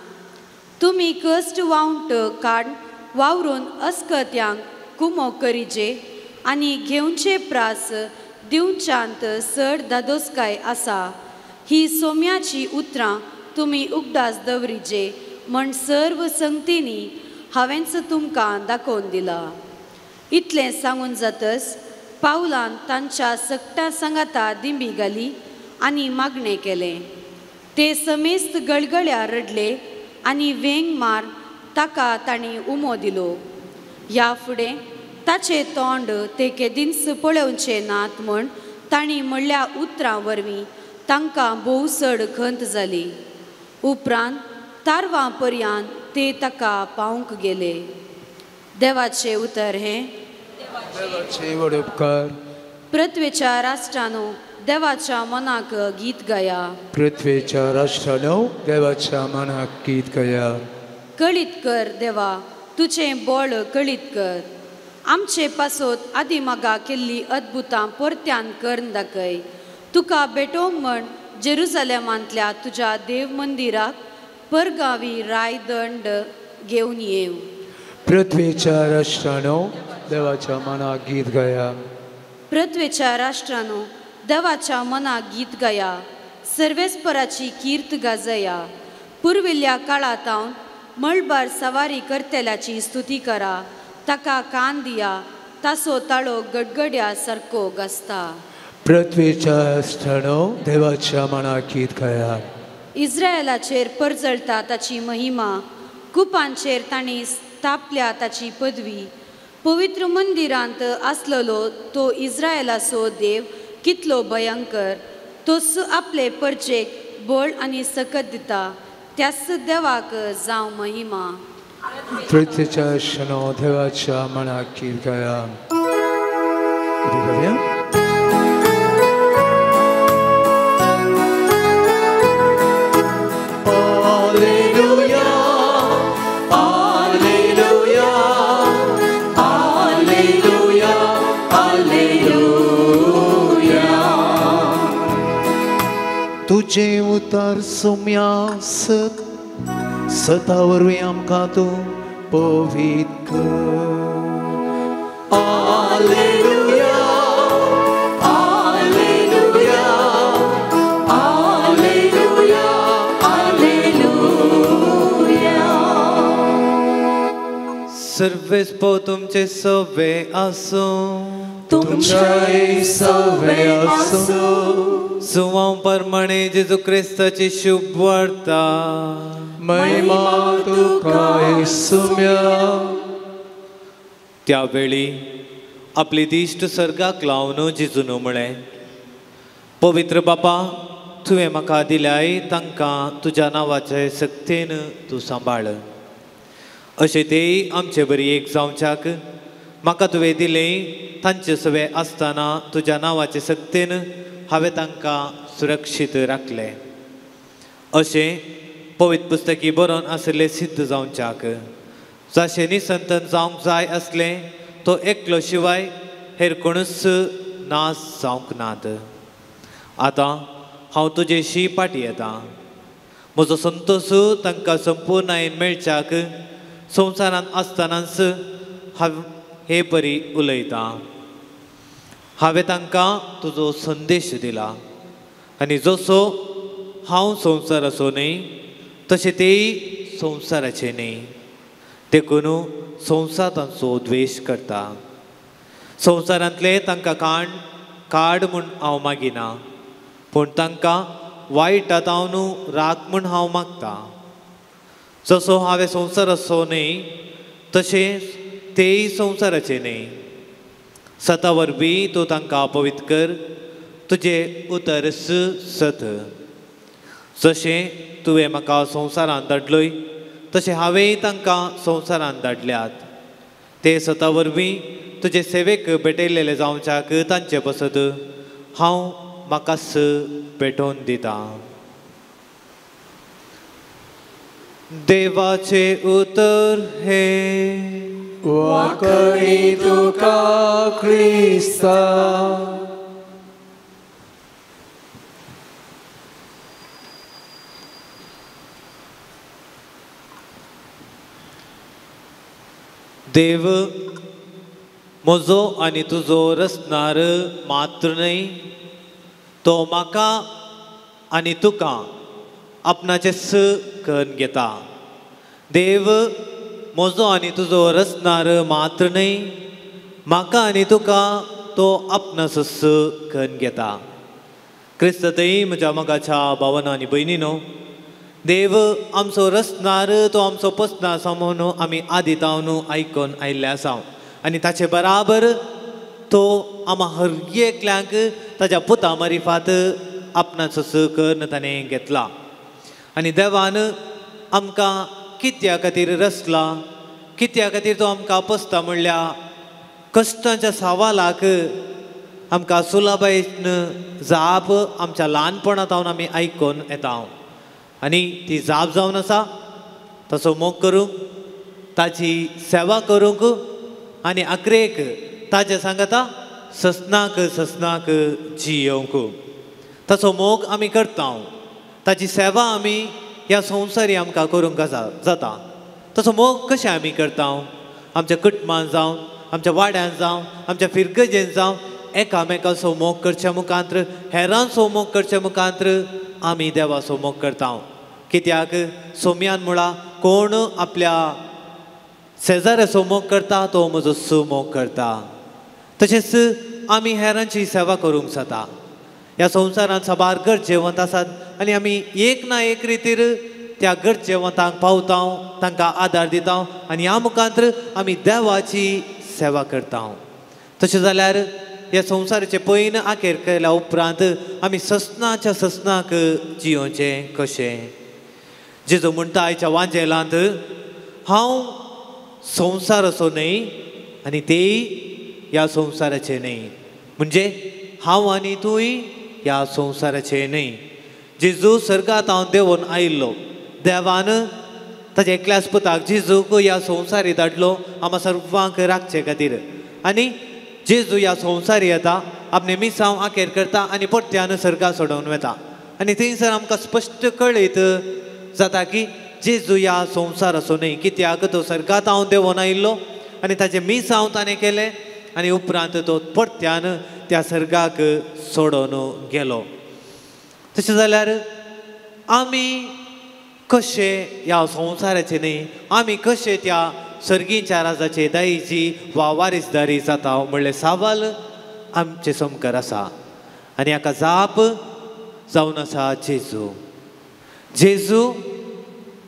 तुमी कश्ट वावंट काड वावरून अस्कत्यांक कुमो करिजे आनी घेवचे प्रास दिवच्यांत चड दादोसकाय आसा. ही सोम्याची उतरां तुमी उगडास दवरिजे म्हण सर्व संगतींनी हांवेंच तुमकां दाखोवन दिला. इतलें सांगून जातच पावलान तांच्या सगटां सांगाता दिंबी घाली आनी मागणें केलें. ते समेस्त गळगळ्या रडले आनी वेंग मार ताका तांणी उमो दिलो. ह्या फुडें ताचें तोंड ते केदींच पळोवचें नात म्हण तांणी म्हणल्या उतरां वरवीं तांकां भोव चड खंत जाली. उपरांत तारवां पर्यंत ते ताका पावंक गेले. देवाचें उतर हें. देवाचे व्हड उपकार. पृथ्वेच्या राष्ट्रानो देवाच्या मनाक गीत गाया. पृथ्वेच्या राष्ट्रानो देवाच्या मनाक गीत गाया. कळीत कर देवा तुजें बळ कळीत कर. आमचे पासत आदी मागा केल्ली अद्भुतां परत्यान करून दाखय. तुका भेटोवंक म्हण जेरुजालेमांतल्या तुज्या देव मंदिराक परगावी रायदंड घेवन येव. पृथ्वेच्या राष्ट्रानो देवाच्या मनाक गीत गाया. पृथ्वेच्या राष्ट्रानो देवाच्या मनाक गीत गाया. सर्वेस्पराची कीर्त गाजया. पुर्विल्ल्या काळांत मळबार सवारी करतल्याची स्तुती करा. ताका कान दिया तासो ताळो गडगड्या सारको गाजता. पृथ्वेच्या राष्ट्रानो देवाच्या मनाक गीत गाया. इस्रायलाचेर परजळटा ताची महिमा. कुपांचेर तांणी स्थापल्या ताची पदवी. पवित्र मंदिरांत आसलेलो तो इस्रायलाचो देव कितलो भयंकर. तोच आपले परचेक बळ आनी सकत दिता. त्याच देवाक जावं महिमा. पृथ्वेच्या राष्ट्रानो देवाच्या मनाक गीत गाया. तुजें उतर सोम्या सत सता वरवीं आमकां तूं पवित्र कर. Alleluia, alleluia, alleluia, alleluia. सर्वेस्पो तुमचे सवे आसूं. तुमचेय सवे आसूं. सुवां परमाणे जेजू क्रिस्ताची शुभ वार्ता. महिमा तुका येसुम्या. त्यावेळी आपली दिश्ट सर्गाक लावन जेजून म्हळें, पवित्र बापा, तुवें म्हाका दिल्याय तांकां तुज्या नांवाचे सक्तेन तूं सांबाळ. अशें तेय आमचे बरी एक जावच्याक म्हाका तुवें दिलें तांचे सवे आसतना तुज्या नांवाचे सक्तेन हांवें तांकां सुरक्षीत राखलें. अशें पवित्र पुस्तकी बरोवन आशिल्लें सिद्ध जावच्याक जाशें निसंतन जावंक जाय आसलें तो एकलो शिवाय हेर कोणूच नाश जावंक नात. आतां हांव तुजेशी पाटी येता. म्हजो संतोश तांकां संपूर्णायेन मेळच्याक संवसारांत आसतनाच हांव हे परी उलयतां. हांवें तांकां तुजो संदेश दिला आनी जसो हांव संवसाराचो न्हय तशें तेय संवसाराचे न्हय. देखून संवसार तांचो द्वेश करता. संवसारांतले तांकां काड म्हूण हांव मागिना, पूण तांकां वायटा तावन राख म्हूण हांव मागता. जसो हांवें संवसाराचो न्हय तशें तेय संवसाराचे न्हय. सता वरवीं तूं तांकां पवित्र कर, तुजें उतर सत. जशें तुवें म्हाका संवसारांत धाडलोय तशें हांवेंय तांकां संवसारांत धाडल्यात. ते सता वरवीं तुजे सेवेक भेटयल्लेले जावच्याक तांचे पसत हांव म्हाकाच भेटोवन दितां. देवाचें उतर हें. वाकणी तुका क्रिस्ता. देव म्हजो आनी तुजो रचणार मात्र न्हय, तो म्हाका आनी तुका आपणाचें स करून घेता. देव म्हजो आनी तुजो रचणार मात्र न्हय, म्हाका आनी तुका तो आपणाचो स करून घेता. क्रिस्ततय म्हज्या मोगाच्या भावानो आनी भयणीनो, देव आमचो रचणार तो आमचो पसना आसा म्हणून आमी आदी तावन आयकून आयिल्ले आसा आनी ताचे बराबर तो आमा हर एकल्यांक ताच्या पुता मारिफात आपणाचो स करून ताणें घेतला. आनी देवान आमकां कित्या खातीर रचला, कित्या खातीर तो आमकां पसता म्हणल्यार कश्टांच्या सवालाक आमकां सुलाबायेन जाप आमच्या ल्हानपणांत आमी आयकून येता आनी ती जाप जावन आसा तसो मोग करूंक, ताची सेवा करूंक आनी आखरेक ताजे सांगता ससनाक ससनाक जियोवंक. ताचो मोग आमी करता, ताची सेवा आमी ह्या संवसारी आमकां करूंक जाता. ताचो मोग कशें आमी करता? आमच्या कुटुंबान जावं, आमच्या वाड्यान जावं, आमच्या फिरगजेन जावं, एकामेकाचो मोग करच्या मुखांत्र, हेरांचो मोग करच्या मुखांत्र आमी देवाचो मोग करता. कित्याक सोम्यान म्हळा कोण आपल्या शेजाऱ्याचो मोग करता तो म्हजो सुमोग करता. तशेंच आमी हेरांची सेवा करूंक जाता. ह्या संवसारांत साबार गरजेवंत आसात आनी आमी एक ना एक रितीर त्या गरजेवंतांक पावता, तांकां आदार दिता आनी ह्या मुखांत्र आमी देवाची सेवा करता. तशें जाल्यार ह्या संवसाराचे पयन आखेर केल्या उपरांत आमी ससनाच्या ससनाक जियोवचें कशें? जेजू म्हणटा आयच्या वांजेलांत, हांव संवसाराचो न्हय आनी तेय ह्या संवसाराचे न्हय. म्हणजे हांव आनी तूंय ह्या संवसाराचे न्हय. जेजू सर्गांत हांव देंवोन आयिल्लो. देवान ताच्या एकल्याच पुताक जेजूक ह्या संवसारी धाडलो आमकां सर्वांक राखचे खातीर. आनी जेजू ह्या संवसारी येता, आपणे मिसांव आखेर करता आनी परत्यान सर्गा सोडोवन वता. आनी थंयसर आमकां स्पश्ट कळयत जाता की जेजू ह्या संवसाराचो न्हय. कित्याक तो सर्गांत हांव देंवोन आयिल्लो आनी ताचें मिसांव ताणें केलें आनी उपरांत तो परत्यान त्या सर्गाक सोडोवन गेलो. तशें जाल्यार आमी कशें ह्या संवसाराचे न्हय, आमी कशें त्या सर्गीच्या राजाचे दायजी वा वारीसदारी जाता म्हणलें सवाल आमचे सामकार आसा. आनी हाका जाप जावन आसा जेजू. जेजू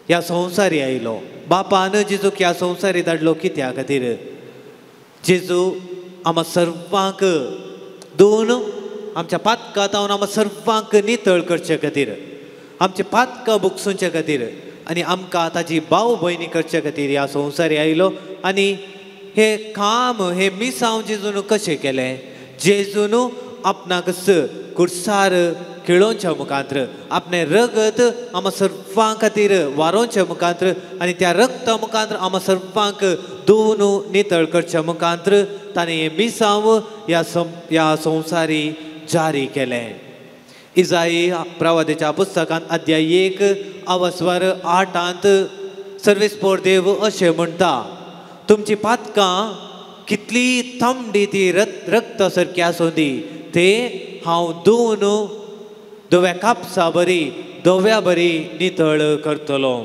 ह्या संवसारी आयलो. बापान जेजूक ह्या संवसारी धाडलो कित्या खातीर? जेजू आमकां सर्वांक दोन आमच्या पातकां तावन आमकां सर्वांक नितळ करचे खातीर, आमचे पातकां बुकसुचे खातीर आनी आमकां ताजी भाव भयणी करचे खातीर ह्या संवसारी आयलो. आनी हे काम, हे मिसांव जेजून कशें केलें? जेजून आपणाक कुर्सार किळोवच्या मुखांत्र, आपणें रगत आमा सर्वां खातीर वारोवच्या मुखांत्र आनी त्या रगता मुखांत्र आमा सर्वांक धुवन नितळ करच्या मुखांत्र ताणें हें मिसांव ह्या संवसारी जारी केलें. इजाई प्रवादेच्या पुस्तकांत अध्याय 1 अवस्वर 8 सर्वेस्पोर देव अशें म्हणटा, तुमची पातकां कितली तांबडी ती रक्त सारकी आसूं दी, ते हांव धुवन धव्या कापसा बरी धव्या बरी नितळ करतलो.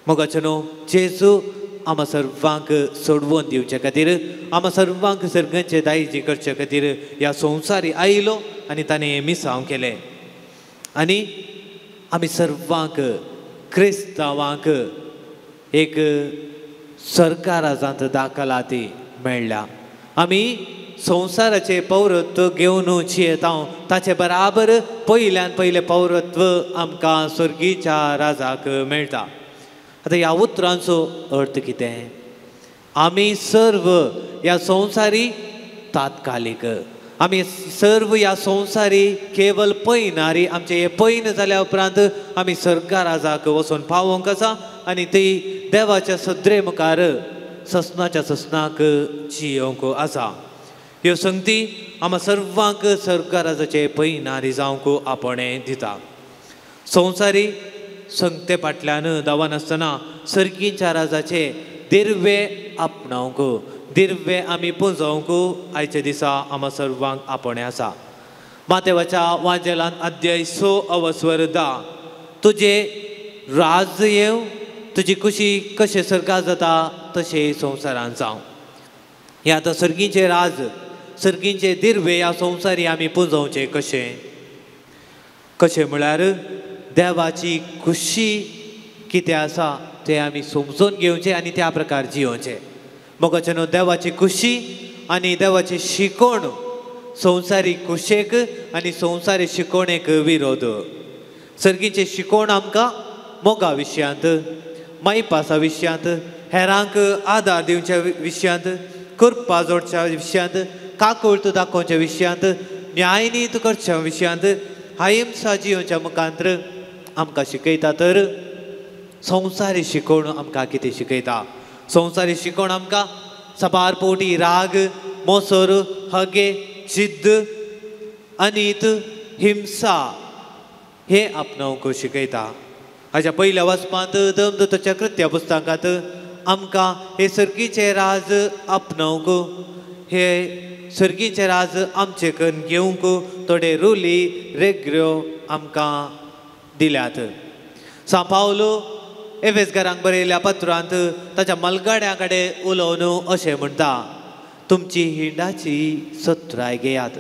मोगाचे न्हू, जेजू आमा सर्वांक सोडवून दिवचे खातीर, आमा सर्वांक सर्गांचे दायजी करचे खातीर ह्या संवसारी आयलो आनी ताणें मिसांव केलें. आनी आमी सर्वांक क्रिस्तांवांक एक सरकाराजांत दाखलाती मेळ्ळ्या. आमी संवसाराचें पौरत्व घेवन जियेता, ताचे बराबर पयल्यान पयलें पौरत्व आमकां स्वर्गीच्या राजाक मेळटा. आतां ह्या उतरांचो अर्थ कितें? आमी सर्व ह्या संवसारी तात्कालीक, आमी सर्व ह्या संवसारी केवल पयनारी. आमचें हें पयन जाल्या उपरांत आमी सरकाराजाक वचून पावोवंक आसा आनी ती देवाच्या सदरे मुखार ससनाच्या ससनाक जियोवंक आसा. ह्यो संगती आमा सर्वांक सरकाराजाचे पयनारी जावंक आपणें दिता. संवसारी संगते फाटल्यान धांवनासतना सर्गीच्या राजाचे दिर्वे आपणावंक, दिर्वे आमी पुंजोवंक आयच्या दिसा आमा सर्वांक आपणें आसा. मातेवाच्या वाजेलान अध्याय 6 अवस्वर 10, तुजें राज येवं, तुजी खुशी कशें सर्गात जाता तशें संवसारान जावं. हें आतां सर्गीचें राज, सर्गीचें दिर्वे ह्या संवसारी आमी पुंजोवचें कशें? कशें म्हळ्यार देवाची खुशी कितें आसा तें आमी समजून घेवचें आनी त्या प्रकार जियोवचें. मोगाचे न्हू, देवाची खुशी आनी देवाची शिकवण संवसारी खुशेक आनी संवसारी शिकवणेक विरोध. सर्गीचें शिकवण आमकां मोगा विशयांत, मायपासा विशयांत, हेरांक आदार दिवच्या विशयांत, कृपा जोडच्या विशयांत, काकुळट दाखोवच्या विशयांत, न्यायनीत करच्या विशयांत, अहिंसा जियोवच्या मुखांत्र आमकां शिकयता. तर संवसारी शिकवण आमकां कितें शिकयता? संवसारी शिकवण आमकां साबार पोटी राग, मोसर, हगे, जिद्द, अनीत, हिंसा हे आपणावंक शिकयता. हाज्या पयल्या वाचपांत दमदूताच्या कृत्या पुस्तकांत आमकां हे सर्गीचें राज आपणावंक, हे सर्गीचें राज आमचे करून घेवंक थोडे रुली रेग्र्यो आमकां दिल्यात. सां पावलो एफेसकारांक बरयल्ल्या पत्रांत ताच्या मलगाड्यां कडेन उलोवन अशें म्हणटा, तुमची हिंडाची सत्राय घेयात.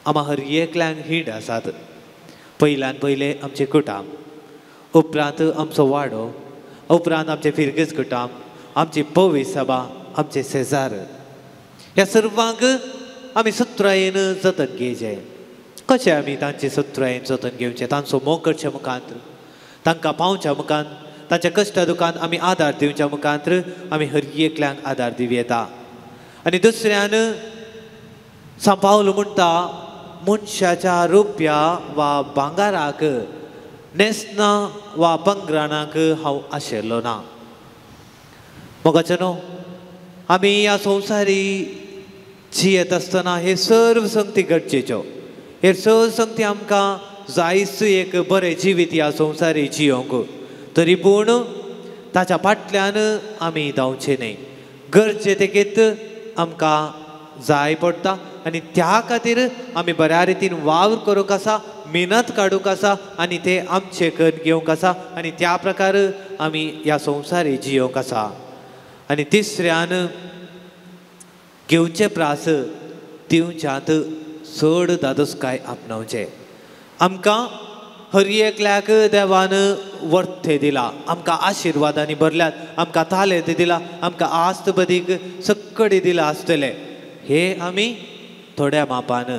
आमा हर एकल्यांक हिंड आसात. पयल्यान पयलें आमचें कुटाम, उपरांत आमचो वाडो, उपरांत आमचें फिरगेज कुटाम, आमची पवी सभा, आमचे शेजार. ह्या सर्वांक आमी सत्रायेन जतन घेवचें. कशें आमी तांचे सत्रायेन जतन घेवचें? तांचो मोग करच्या मुखांत, तांकां पावच्या मुखांत, तांच्या कश्टा दुखांत आमी आदार दिवच्या मुखांत आमी हर एकल्यांक आदार दिवं येता. आनी दुसऱ्यान सां पावल म्हणटा, मनशाच्या रुपया वा भांगाराक, न्हेसना वा पंगराणाक हांव आशिल्लो ना. मोगाचे न्हू, आमी ह्या संवसारी जियेत आसतना हे सर्व संगती गरजेच्यो, हे सर्व संगती आमकां जायच एक बरें जिवीत ह्या संवसारी जियोवंक. तरी पूण ताच्या फाटल्यान आमी धांवचें न्हय. गरजे तेगेत आमकां जाय पडटा आनी त्या खातीर आमी बऱ्या रितीन वावर करूंक आसा, मेहनत काडूंक आसा आनी ते आमचे करून घेवंक आसा आनी त्या प्रकार आमी ह्या संवसारी जियोवंक आसा. आनी तिसऱ्यान घेवचे प्रास दिवच्यांत चड दादोसकाय आपणावचें. आमकां हर एकल्याक देवान वर्थे दिला, आमकां आशिर्वादांनी भरल्यात, आमकां तालेंत दिला, आमकां आस्त बदीक सक्कडी दिला आसतलें. हे आमी थोड्या मापान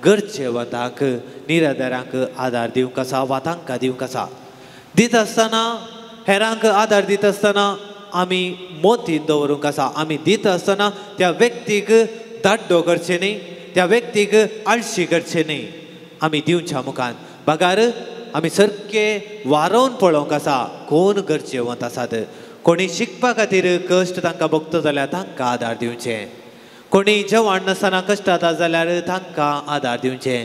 गरजेवंतांक, निराधारांक आदार दिवंक आसा वा तांकां दिवंक आसा. दिता आसतना, हेरांक आदार दिता आसतना आमी मोतीन दवरूंक आसा. आमी दिता आसतना त्या व्यक्तीक दाड्डो करचें न्ही, त्या व्यक्तीक आळशी करचें न्ही. आमी दिवच्या मुखान बगार आमी सारके वारोवन पळोवंक आसा कोण गरजेवंत आसात. कोणी शिकपा खातीर कश्ट तांकां भोगता जाल्यार तांकां आदार दिवचे, कोणी जेवण नासतना कश्टाता जाल्यार तांकां आदार दिवचे,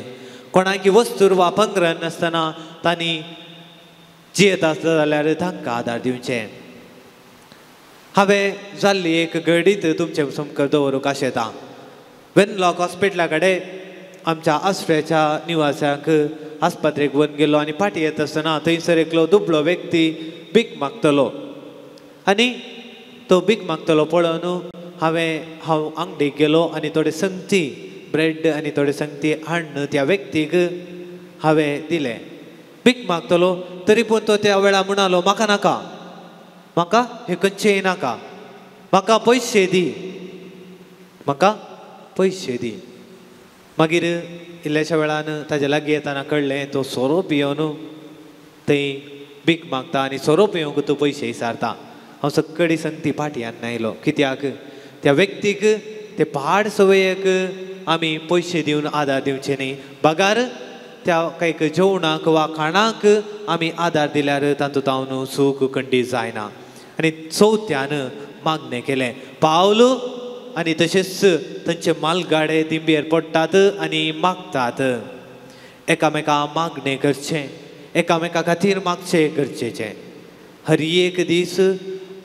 कोणाकी वस्तूर वा पंग्रन नासतना तांणी जियेत आसता जाल्यार तांकां आदार दिवचे. हांवें जाल्ली एक घडीत तुमचे सामकार दवरूंक आशेता. वेनलॉक हॉस्पिटला कडेन आमच्या आसऱ्याच्या निवासाक आस्पत्रेक व्हरून गेलो आनी फाटीं येता आसतना थंयसर एकलो दुबळो व्यक्ती भीक मागतलो आनी तो भीक मागतलो पळोवन हांव आंगडीक गेलो आनी थोडे संगती ब्रेड आनी थोडे संगती हाडून त्या व्यक्तीक हांवें दिलें. भीक मागतलो तरी पूण तो त्या वेळार म्हणालो म्हाका नाका, म्हाका हें खंयचेंय नाका, म्हाका पयशे दी, म्हाका पयशे दी. मागीर इल्ल्याश्या वेळान ताज्या लागीं येतना कळ्ळें तो सोरो पियोवन थंय भीक मागता आनी सोरो पिवंक तूं पयशे विचारता. हांव सगळी संगती फाटल्यान आयलो कित्याक त्या व्यक्तीक ते पाड संवयेक आमी पयशे दिवन आदार दिवचे न्ही, बगार त्या कांय जेवणाक वा खाणाक आमी आदार दिल्यार तातूंत हांव सूख कंडी जायना. आनी चवथ्यान मागणें केलें पावल आनी तशेंच तांचे मालगाडे दिंबेर पडटात आनी मागतात. एकामेका मागणें करचें, एकामेका खातीर मागचें गरजेचें. हर एक दीस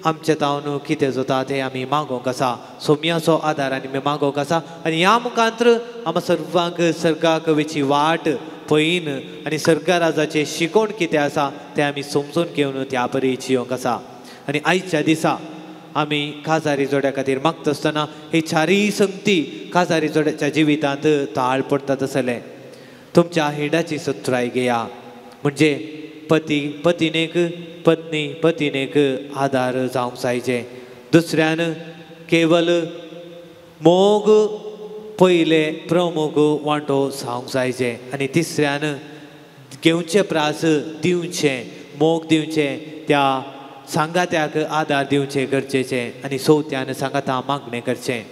आमच्या तावन कितें जाता तें आमी मागोवंक आसा, सोम्याचो आदार आनी आमी मागोवंक आसा. आनी ह्या मुखांत्र आमकां सर्वांक सर्गाक वेची वाट पळयन आनी सर्गा राजाचें शिकोवण कितें आसा तें आमी समजून घेवन त्या परी जियोंक आसा. आनी आयच्या दिसा आमी काजारी जोड्या खातीर मागता आसतना ही चारीय संगती काजारी जोड्याच्या जिवितांत ताळ पडटा तसलें तुमच्या हिंडाची सत्राय घेया, म्हणजे पती पतिनेक, पत्नी पतिनेक आदार जावंक जायचे. दुसऱ्यान केवल मोग पयले प्रमोग वांटो जावंक जायचे आनी तिसऱ्यान घेवचे प्रास दिवचें, मोग दिवचें, त्या सांगात्याक आदार दिवचें गरजेचें आनी चवथ्यान सांगाता मागणें करचें.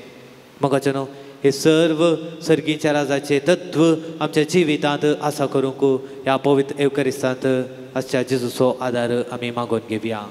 मोगाचो न्हू हे सर्व सर्गीच्या राजाचें तत्व आमच्या जिवितांत आसा करूंक ह्या पवित्र एवकरिस्तांत आसच्या जेजूचो आदार आमी मागून घेवया.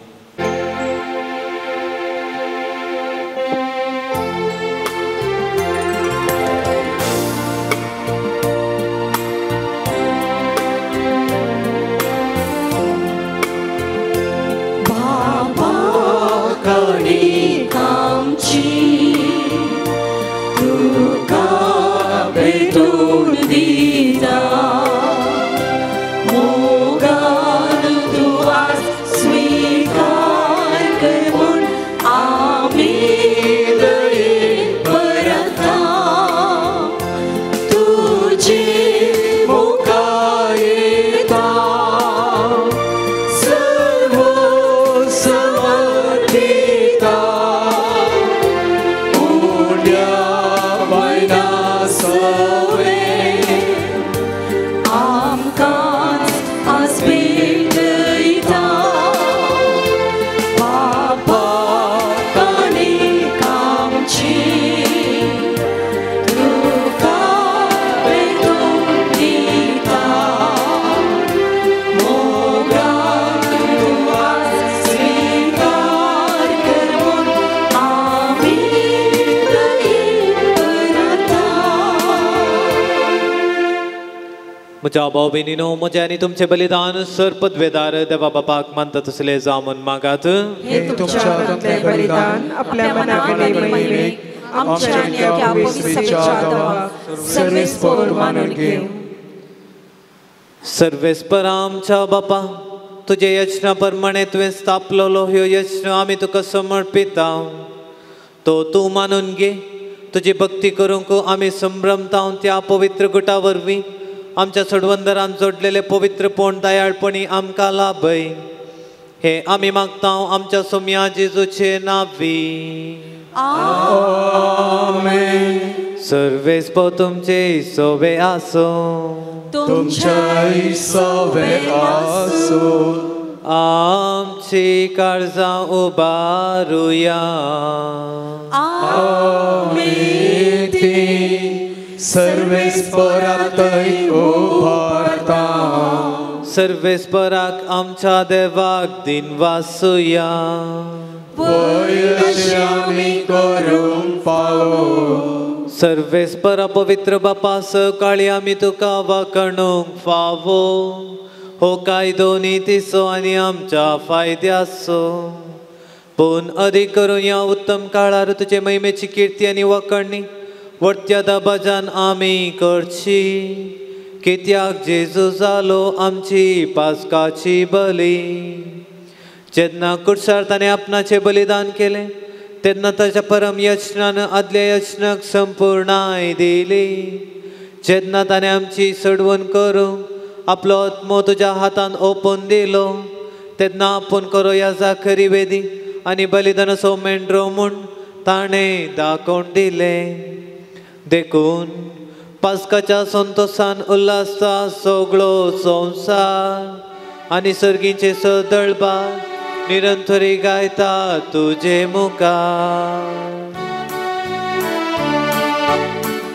म्हज्या भाव भयणीनो, म्हजें आनी तुमचें बलिदान सर पदवेदार देवा बापाक मानता तसलें जावं म्हूण मागात. तुमच्या बलिदान आपल्या मनाक आमच्या सर्वेस्पर आमच्या बापा, तुजे यज्ञा प्रमाणे तुवें स्थापलेलो ह्यो यज्ञ आमी तुका समर्पिता, तो तूं मानून घे. तुजी भक्ती करूंक आमी संभ्रमता त्या पवित्र गुटा वरवीं आमच्या सोडवंदरान जोडलेले पवित्रपण दयाळपणी आमकां लाभय. हे आमी मागता आमच्या सोम्या जेजूचे नांवी. आमेन. सर्वेस्पर तुमचे सोवे आसूं, तुमचे सोवे आसूं. आमची काळजां उबारुया. आमी ती सर्वेस्परातय उबारुया. सर्वेस्पराक आमच्या देवाक दिनवासुया. सर्वेस्परा पवित्र बापा सकाळी आमी तुका वाखणूंक फावो. हो कायदो नितीचो आनी आमच्या फायद्याचो. पूण अदीक करून ह्या उत्तम काळार तुजे महिमेची किर्ती आनी वाखणी वडत्या दबाजान आमी करची. कित्याक जेजू जालो आमची पास्काची बली. जेन्ना कुर्सार ताणें आपणाचें बलिदान केलें तेन्ना ताच्या परम यचनान आदल्या यचनाक संपूर्णाय दिली. जेन्ना ताणें आमची सोडवण करूंक आपलो आत्मो तुज्या हातान ओपून दिलो तेन्ना आपूण करो ह्या जाखरी वेदी आनी बलिदानाचो मेंढरो म्हूण ताणें दाखोवन दिलें. देखून पास्काच्या संतोसान उल्हासता सगळो संवसार आनी सर्गीचे सदळबार निरंतरी गायता तुजे मुखार.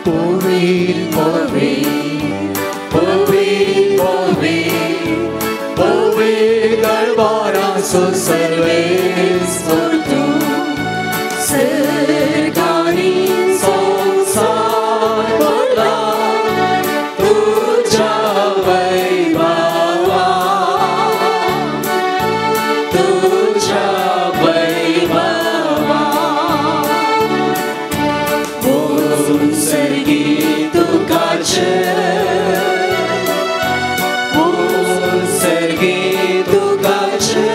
पवीर पवीर पवीर पवीर पवीर दरबाराचो सर्वेस्पर तूं सर्गानी संवसार भरला तुज्या वैभवान तुज्या वैभवान. बोल सर्गी तुका जय, बोल सर्गी तुका जय,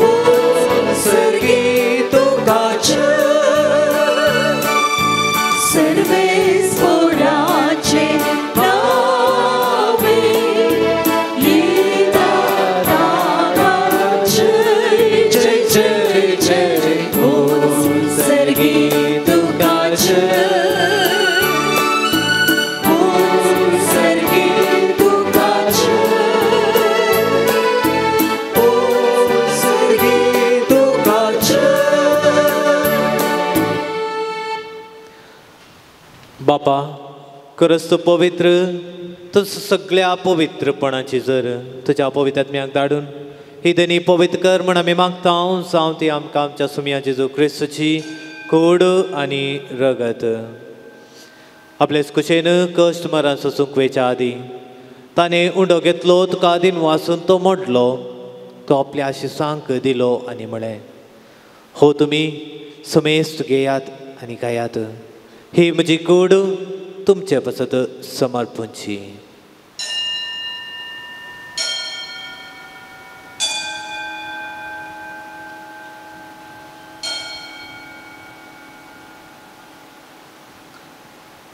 बोल सर्गी तुका जय. सर्वेस्पराचे नावे येता ताका जय जय जय जय. बोल सर्गी तुका जय, बोल सर्गी तुका जय, बोल सर्गी तुका जय. बापा खरंच तूं पवित्र, तूं सगळ्या पवित्रपणाची जर तुज्या पवित्र आत्म्याक धाडून ही दनी पवित्र कर म्हण आमी मागता. जावं ती आमकां आमच्या सुमया जेजू क्रिस्तूची कूड आनी रगत. आपलेच कुशेन कश्ट मरण सोसूंक वेच्या आदीं ताणें उंडो घेतलो, तुका दिन वासून तो मोडलो, तो आपल्या आशिसांक दिलो आनी म्हळें, हो तुमी समेस्त घेयात आनी खायात, ही म्हजी कूड तुमचे पासत समर्पणची.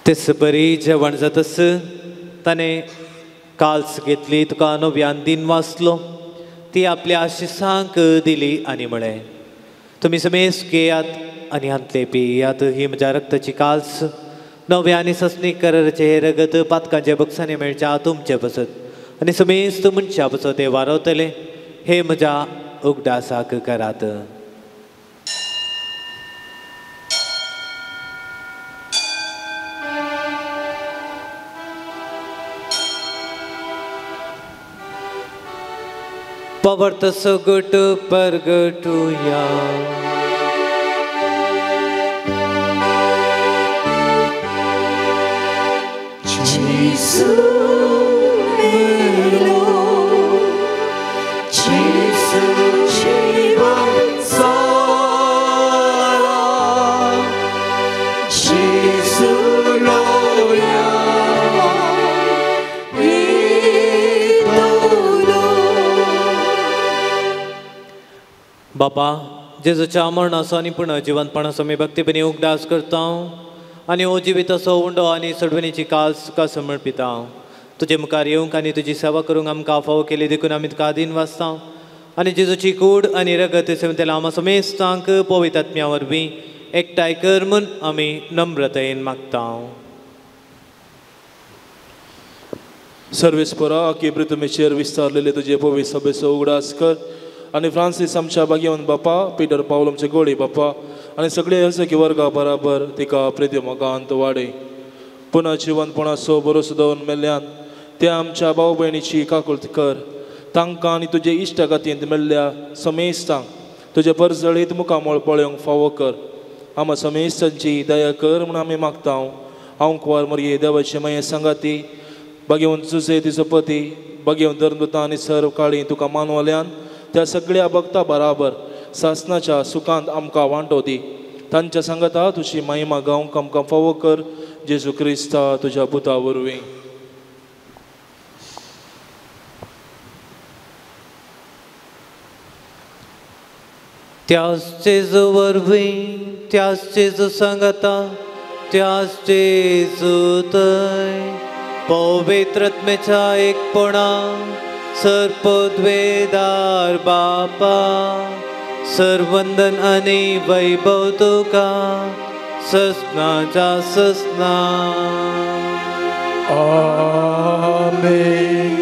तेच बरी जेवण जातस ताणें काल्स घेतली, तुका नव्यान दिन वाचलो, ती आपल्या आशिसांक दिली आनी म्हळें, तुमी समेस्त घेयात आनी हांतले पियात, ही म्हज्या रक्ताची काल्स नव्या आनी सस्नीक कराराचें हें रगत पातकांच्या बक्षांनी मेळच्या तुमचे पसत आनी समेस्त मनशां पसत हें वारवतलें, हे म्हज्या उगडासाक करात. पवर्त सगट परगटुया. जेजू मेलो, जेजू जिवन जाला, जेजू लोया येतलो. बापा जेजूच्या मरणाचो आनी पुनः जिवंतपणाचो आमी भक्तीपणी उगडास करता आनी हो जिविताचो उंडो आनी सोडवणीची काल्स तुका समर्पिता. तुजे मुखार येवंक आनी तुजी सेवा करूंक आमकां फावो केली देखून आमी तुका आदीन वाचता आनी जेजूची कूड आनी रगत सेवतेल्या आमा समेस्तांक पवित्र आत्म्या वरवीं एकठांय कर म्हूण आमी नम्रतायेन मागता. सर्वेस्परा आखी पृथ्वीचेर विस्तारलेले तुजे पवित्र सभेचो उगडास कर आनी फ्रांसीस आमच्या भाग्यवंत बापा, पिटर पावल आमचे गोळी बापा आनी सगळे हसकी वर्गा बराबर तिका प्रिती मोगांत वाडय. पुनः जिवंतपणाचो भरोसो दवरून मेल्ल्यान त्या आमच्या भाव भयणीची काकुळट कर. तांकां आनी तुजे इश्टागतींत मेळ्ळ्या समेस्तांक तुजे परजळीत मुखामळ पळोवंक फावो कर. आमा समेस्तांची दया कर म्हूण आमी मागता. हांव कुंवर मरये देवाचे माये सांगाती बागेवन तुजे तिचो पती बागेवन धर्मदूतां आनी सर्व काळी तुका मानवल्यान त्या सगळ्या भक्ता बराबर सासनाच्या सुखांत आमकां वांटो दी. तांच्या सांगाता तुजी महिमा गावंक आमकां फावो कर. जेजू क्रिस्ता तुज्या पुता वरवीं. त्याच जेजू वरवीं, त्याच जेजू सांगाता, त्याच जेजू थंय पवित्र आत्म्याच्या एकपणा सर्पद्वेदार बापा सर्वंदन आनी वैभव तुका ससनाच्या ससना. आमेन.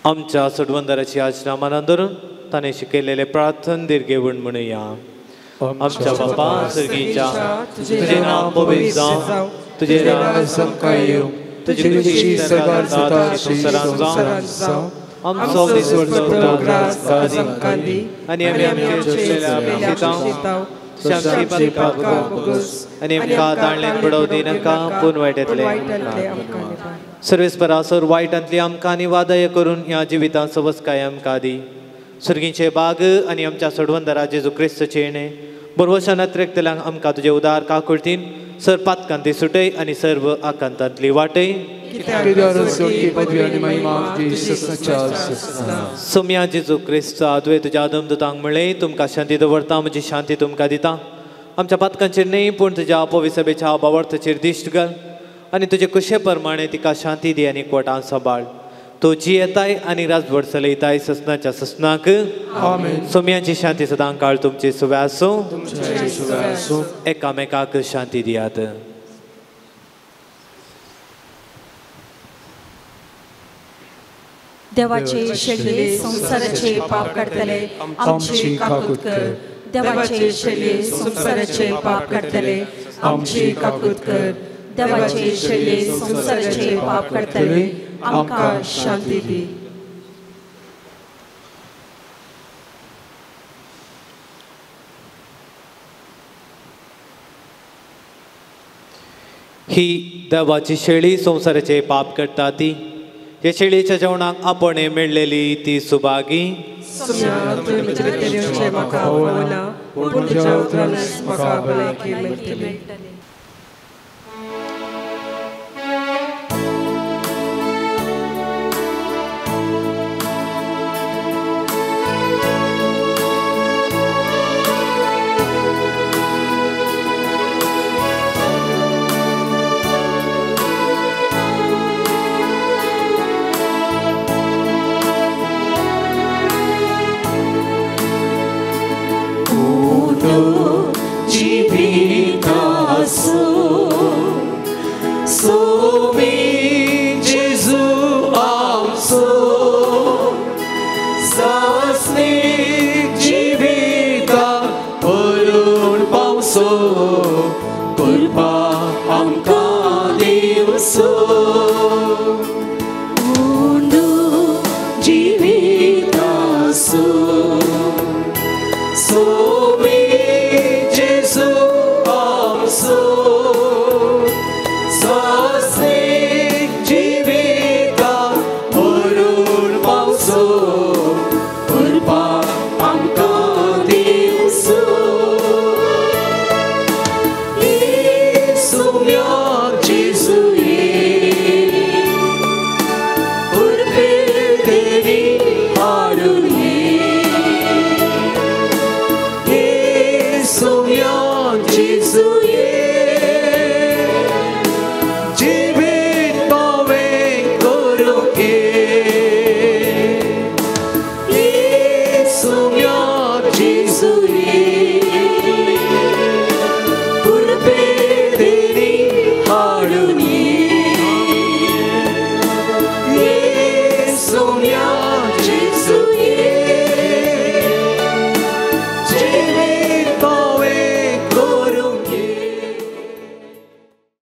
आमच्या सोडवंदाराची आज्ञा मानान धरून ताणें शिकयलेलें प्रार्थन दीर्घेवण म्हणुया. आमच्या बापा सर्गीच्या, तुजें नांव पवित्र जावं, तुजें राज्य आमकां येवं, तुजी इच्छा स्वर्गांत संवसारांत जावं, आमचो दिसवडो ग्रास आमकां दी आनी आमी आमच्या चुकलेल्या शितांव आमची पापां भोगोस आनी आमकां ताळ्ळेन पडोवं दिनाका, पूण वायटांतलें आमकां. सर्वेस्परा सर वायटांतली आमकां आनी वादय करून ह्या जिवितांत सवसकाय आमकां दी. सुर्गींचे बाग आनी आमच्या सोडवंदरा जेजू क्रिस्तचे येणें बरवशान अत्रेकतल्यांक आमकां तुजे उदार काकुळतीन सर पातकांती सुटय आनी सर्व आकांतांतली वाटय. सोम्या जेजू क्रिस्ता तुवें तुज्या आदमदूतांक म्हणलें, तुमकां शांती दवरता, म्हजी शांती तुमकां दिता. आमच्या पातकांचेर न्हय पूण तुज्या पविसभेच्या बावर्थाचेर दिश्ट घाल आनी तुजे कुशे प्रमाणे तिका शांती दी आनी कोटान सांबाळ. तो जी येताय आनी राजवट चलयताय ससनाच्या ससनाक. सोम्याची शांती सदां काळ तुमची सुवे आसूं. एकामेकाक शांती दियात. देवाचे शेळये संवसाराचे पाप काडटले आमची काकूत कर. देवाचे शेळये संवसाराचे पाप काडटले आमची काकूत कर. देवाचे शेळये संवसाराचे पाप काडटले आमकां शांती दी. ही देवाची शेळी संवसाराचे पाप करता ती ह्या शेळीच्या जेवणाक आपण मेळ्ळेली ती सुभागी.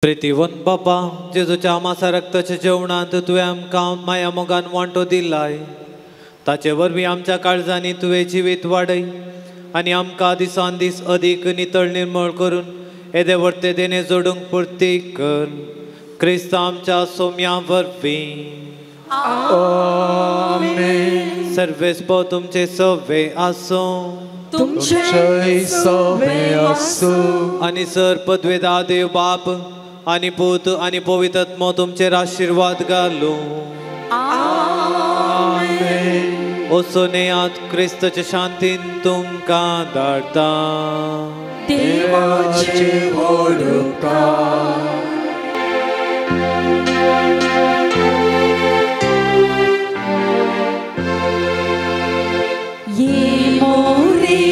प्रितीवन बापा जेजूच्या मासा रक्ताच्या जेवणांत तुवें आमकां माया मोगान वांटो दिलाय, ताचे वरवीं आमच्या काळजांनी तुवें जिवीत वाडय आनी आमकां दिसान दीस अदीक नितळ निर्मळ करून येदे व्हडते देणे जोडूंक पुर्ती कर, क्रिस्त आमच्या सोम्या वरवीं. आमेन. सर्वेस्पो तुमचे सवे आसूं, तुमचे सवे आसूं. आनी सर पदवेदा देव बाप आनी पूत आनी पवित्र आत्मो तुमचेर आशिर्वाद घालूं. आमेन. वचून क्रिस्ताच्या शांतीन तुमकां धाडटा. देवाचे व्हड उपकार. ये मोरे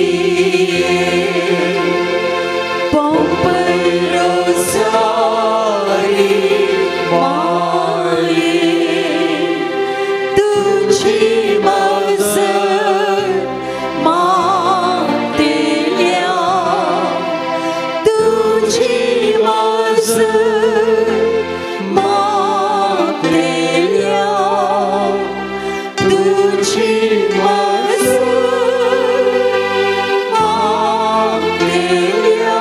पोंपई रोजारी माये, तुझी मजत मागतेल्या, तुझी मजत मागतेल्या, तुझी मजत मागतेल्या,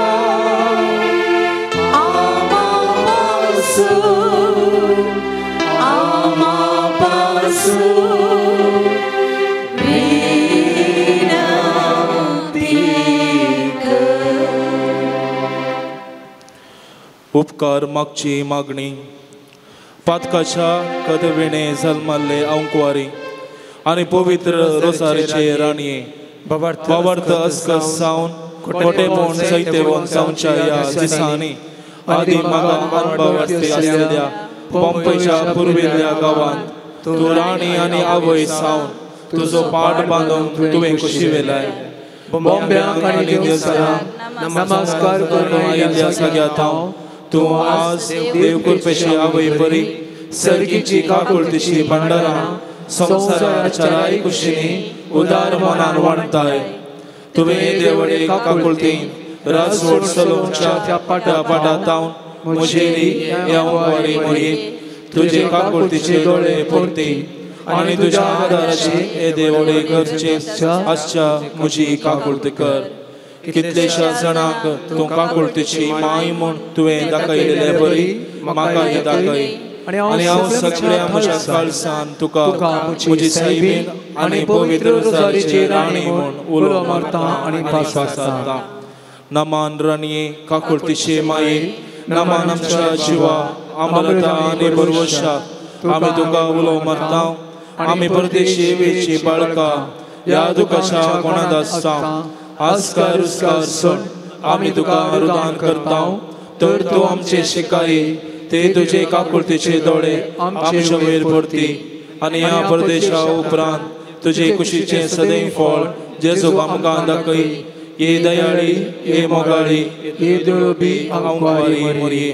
आमापासून आमापासून विनंती कर. उपकार मागची मागणी. पातकाच्या कदविणे जल्मल्ले अंकवारी आनी पवित्र रोजारीचे राणये, बाबार्थ अस्कस जावन कोटेपण सैतेवन जावच्या ह्या दिसांनी आदी मागान अणभवास्ती आसलेल्या पोंपेच्या पुर्विल्ल्या गांवांत तूं राणी आनी आवय सावन तुजो पाट बांदूंक तुवें कुशी वेलाय. बॉम्ब्यांक आनी देवसरांक नमस्कार करून आयिल्ल्या सगळ्या थावन तूं आज देव कृपेची आवय बरी सर्गीची काकुळतीची भंडारां संवसाराच्या राय कुशीनी उदार मनान वाडटाय. तुवें देवडे काकुळतीन राजवट चलोवच्या त्या पाटा तावन म्हजेरी ह्या वारी मोरये तुजे काकुळतीचे दोळे परती आनी तुज्या आदाराची हे देवडे गरजे आसच्या म्हजी काकुळती कर. कितलेश्या जाणांक तूं काकुळतीची माय म्हूण तुवें दाखयलेले बरी म्हाकाय दाखय आनी हांव सगळ्या म्हज्या काळसान तुका म्हजी सायबीन आनी पवित्र रोजारीची राणी म्हूण उलो मारता आनी पासासता. नमान राणये काकुळतीचे माये, नमान आमच्या जिवा अमृता आनी बरवशा, आमी तुका उलो मारता. आमी परदेशी वेची बाळका ह्या दुखाच्या कोणांत आसता आस्कार उस्कार सोड आमी तुका रुदान करता. तर तूं आमचे शिकायी ते तुजे काकुळतीचे दोळे आमचे वयर पडती आनी ह्या परदेशा उपरांत तुजे कुशीचें सदैव फळ जेजू आमकां दाखय. ये दयाळी, ये मोगाळी, ये दुळबी आंकवारी मोरये.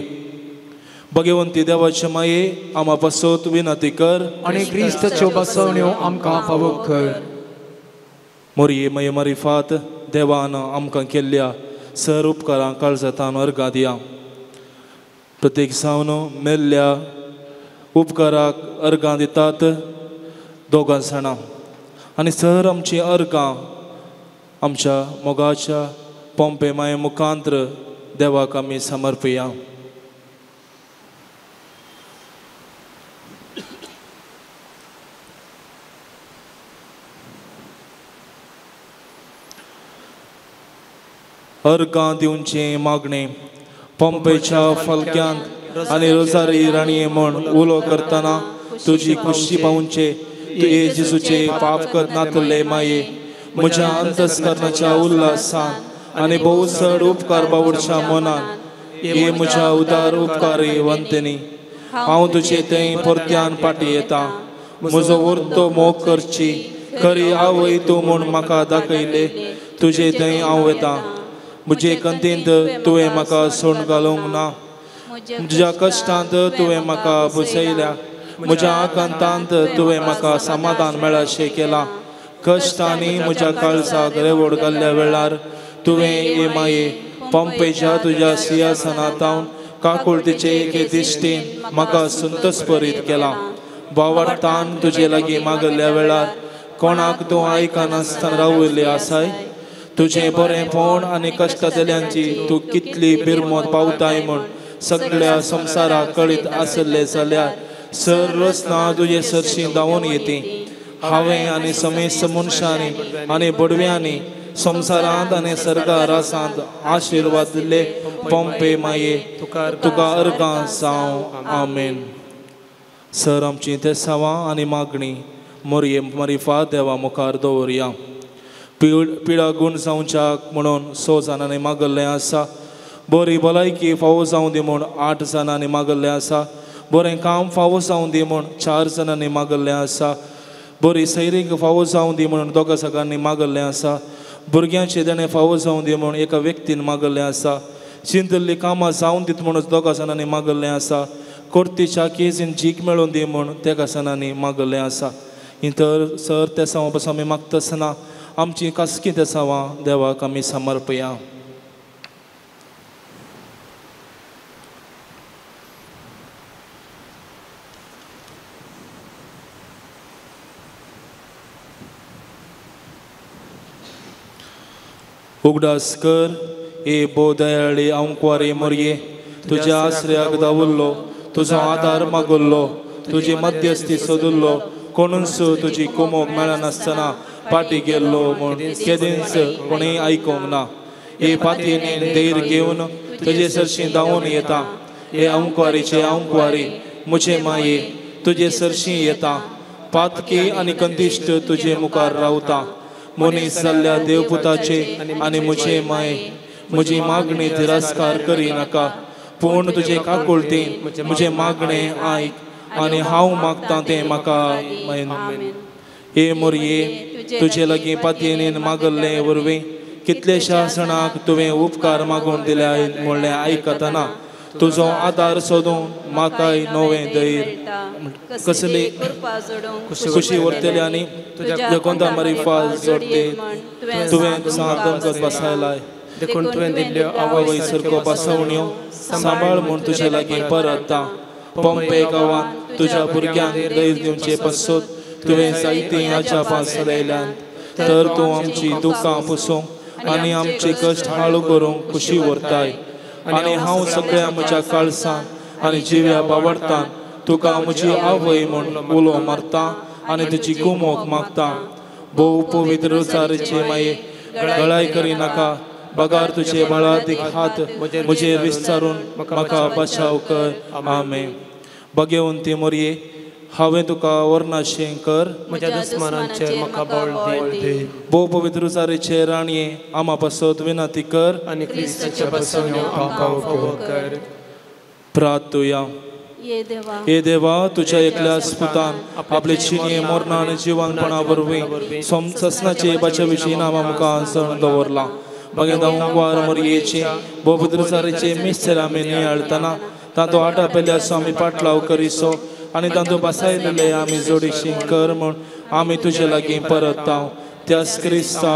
भगवंती देवाचे माये आमा पासत विनंती कर आनी क्रिस्ताच्यो बसवण्यो आमकां फावो कर. मोरये मये मारिफात देवान आमकां केल्ल्या सर उपकारां काळजातान अर्गां दिया. प्रत्येक जावन मेल्ल्या उपकाराक अर्गां दितात दोगां जाणां आनी सर आमची अर्गां आमच्या मोगाच्या पोंपे माये मुखांत्र देवाक आमी समर्पया. अर्गां दिवचें मागणें. पोंपेच्या फलक्यांत आनी रोजारी राणये म्हूण उलो करतना तुजी खुशी पावचे तुये जेजूचे पाप करनातले माये, म्हज्या अंतस्करणाच्या उल्हासान आनी भोव चड उपकार बावडच्या मनान ये म्हज्या उदार उपकारी वंतनी हांव तुजे थंय परत्यान फाटीं येता. म्हजो वर्तो मोग करची खरी आवय तूं म्हूण म्हाका दाखयले तुजे थंय हांव वेता. म्हजे कंतींत तुवें म्हाका सोण घालूंक ना, म्हज्या कश्टांत तुवें म्हाका बसयल्या, म्हज्या आकांतांत तुवें म्हाका समाधान मेळाशें केलां. कश्टांनी म्हज्या काळजाक रेवड घाल्ल्या वेळार तुवें ये माये पंपेच्या तुज्या सिंहासनांत काकुळतीचे एके दिश्टीन म्हाका संतोषभरीत केला. बावडतान तुजे लागीं मागल्या वेळार कोणाक तूं आयकनासतना राविल्ली आसाय. तुजें बरेंपण आनी कश्टांतल्यांची तूं कितली बिरमत पावताय म्हूण सगळ्या संवसाराक कळीत आसलें जाल्यार सर रचना तुजे सरशी धांवून येती. हांवें आनी समेस्त मनशांनी आनी बडव्यांनी संवसारांत आनी सर्गारासांत आशिर्वाद दिल्ले पंपे माये तुका अर्गां जावं. आमेन. सर आमची तेसावां आनी मागणी मोरये मरिफा देवा मुखार दवरया. पिडा गूण जावच्याक म्हणून 6 जाणांनी मागल्लें आसा. बरी भलायकी फावो जावं दी म्हूण 8 जाणांनी मागल्लें आसा. बरें काम फावो जावं दी म्हूण 4 जाणांनी मागल्लें आसा. बरी सैरीक फावो जावं दी म्हणून 2 सगांनी मागल्लें आसा. भुरग्यांचें देणें फावो जावं दी म्हूण एका व्यक्तीन मागल्लें आसा. चिंतल्लीं कामां जावं दीत म्हणून 2 जाणांनी मागल्लें आसा. कोर्तीच्या केजीन जीक मेळून दी म्हूण 3 जाणांनी मागल्लें आसा. ही तर सर तेसांवां पासून आमी मागता आसतना आमची खासगी तेसांवां देवाक आमी समर्पया. उगडास कर ए बोदयाळी आंकवारी मोरये, तुज्या आश्रयाक दावुल्लो, तुजो आदार मागुल्लो, तुजी मध्यस्थी सोदुल्लो, कोणूच तुजी कुमोक मेळनासतना पाटी गेल्लो म्हूण केदींच कोणूय आयकूंक ना. हे पातयेन धैर्य घेवन तुजे सरशी धांवून येता. हे आंकवारीचे आंकवारी म्हजे माये तुजे सरशी येता. पातकी आनी कंदिश्ट तुजे मुखार रावता. मनीस जाल्ल्या देवपुताचे आनी म्हजे माये म्हजी मागणी तिरस्कार करिनाका, पूण तुजे काकुळतीन म्हजें मागणें आयक आनी हांव मागतां तें म्हाका. हे मोरये, तुजे लागीं पातयेन मागल्ले वरवीं कितलेश्या सणाक तुवें उपकार मागून दिल्या म्हणलें आयकतना तुजो आदार सोदून म्हाकाय नवें धैर्य कसली खुशी व्हरतली आनी तुज्या कोंता मारिफा जोडटे तुवें दमकत बसायलाय. देखून तुवें दिल्ल्यो आवय सारको बसवण्यो सांबाळ म्हूण तुजे लागीं परतता. पंपे गांवांत तुज्या भुरग्यांक धैर्य दिवचे पासत तुवें जायतीं अजापां चलयल्यांत, तर तूं आमची दुकां पुसूंक आनी आमचे कश्ट हाळू करूंक खुशी व्हरताय. आनी हांव सगळ्या म्हज्या काळसान आनी जिव्या बावडतान तुका म्हजी आवय म्हूण उलो मारता आनी तुजी कुमोक मागता. भोव पवित्र रोजारीचे माये गळाय करिनाका, बगार तुजे बळादीक हात म्हजेर विस्तारून म्हाका बचाव कर. आमेन. बगेवंती मोरये, हांवें तुका वर्णाशें कर, म्हज्या दुस्मानांचेर म्हाका बळ दी. भोव पवित्र रोजारीचे राणये आमा पासत विनंती कर आनी क्रिस्ताच्या बसवण्यो आमकां फावो कर. प्रार्थुया. हे देवा, तुज्या एकल्या स्पुतान आपले चिनये मरणा आनी जिवनपणा वरवीं ससनाचे बाच्या विशीं नामा मुखार सण दवरला. मागीर धांववार मोरयेचे भोव पवित्र रोजारीचे मिस्तर आमी नियाळतना तांतूं आटा पेल्याचो आमी पाटलाव करिसो आनी तांतूं बसायलेले आमी जोडीशी कर म्हूण आमी तुजे लागीं परतता. त्यास क्रिस्ता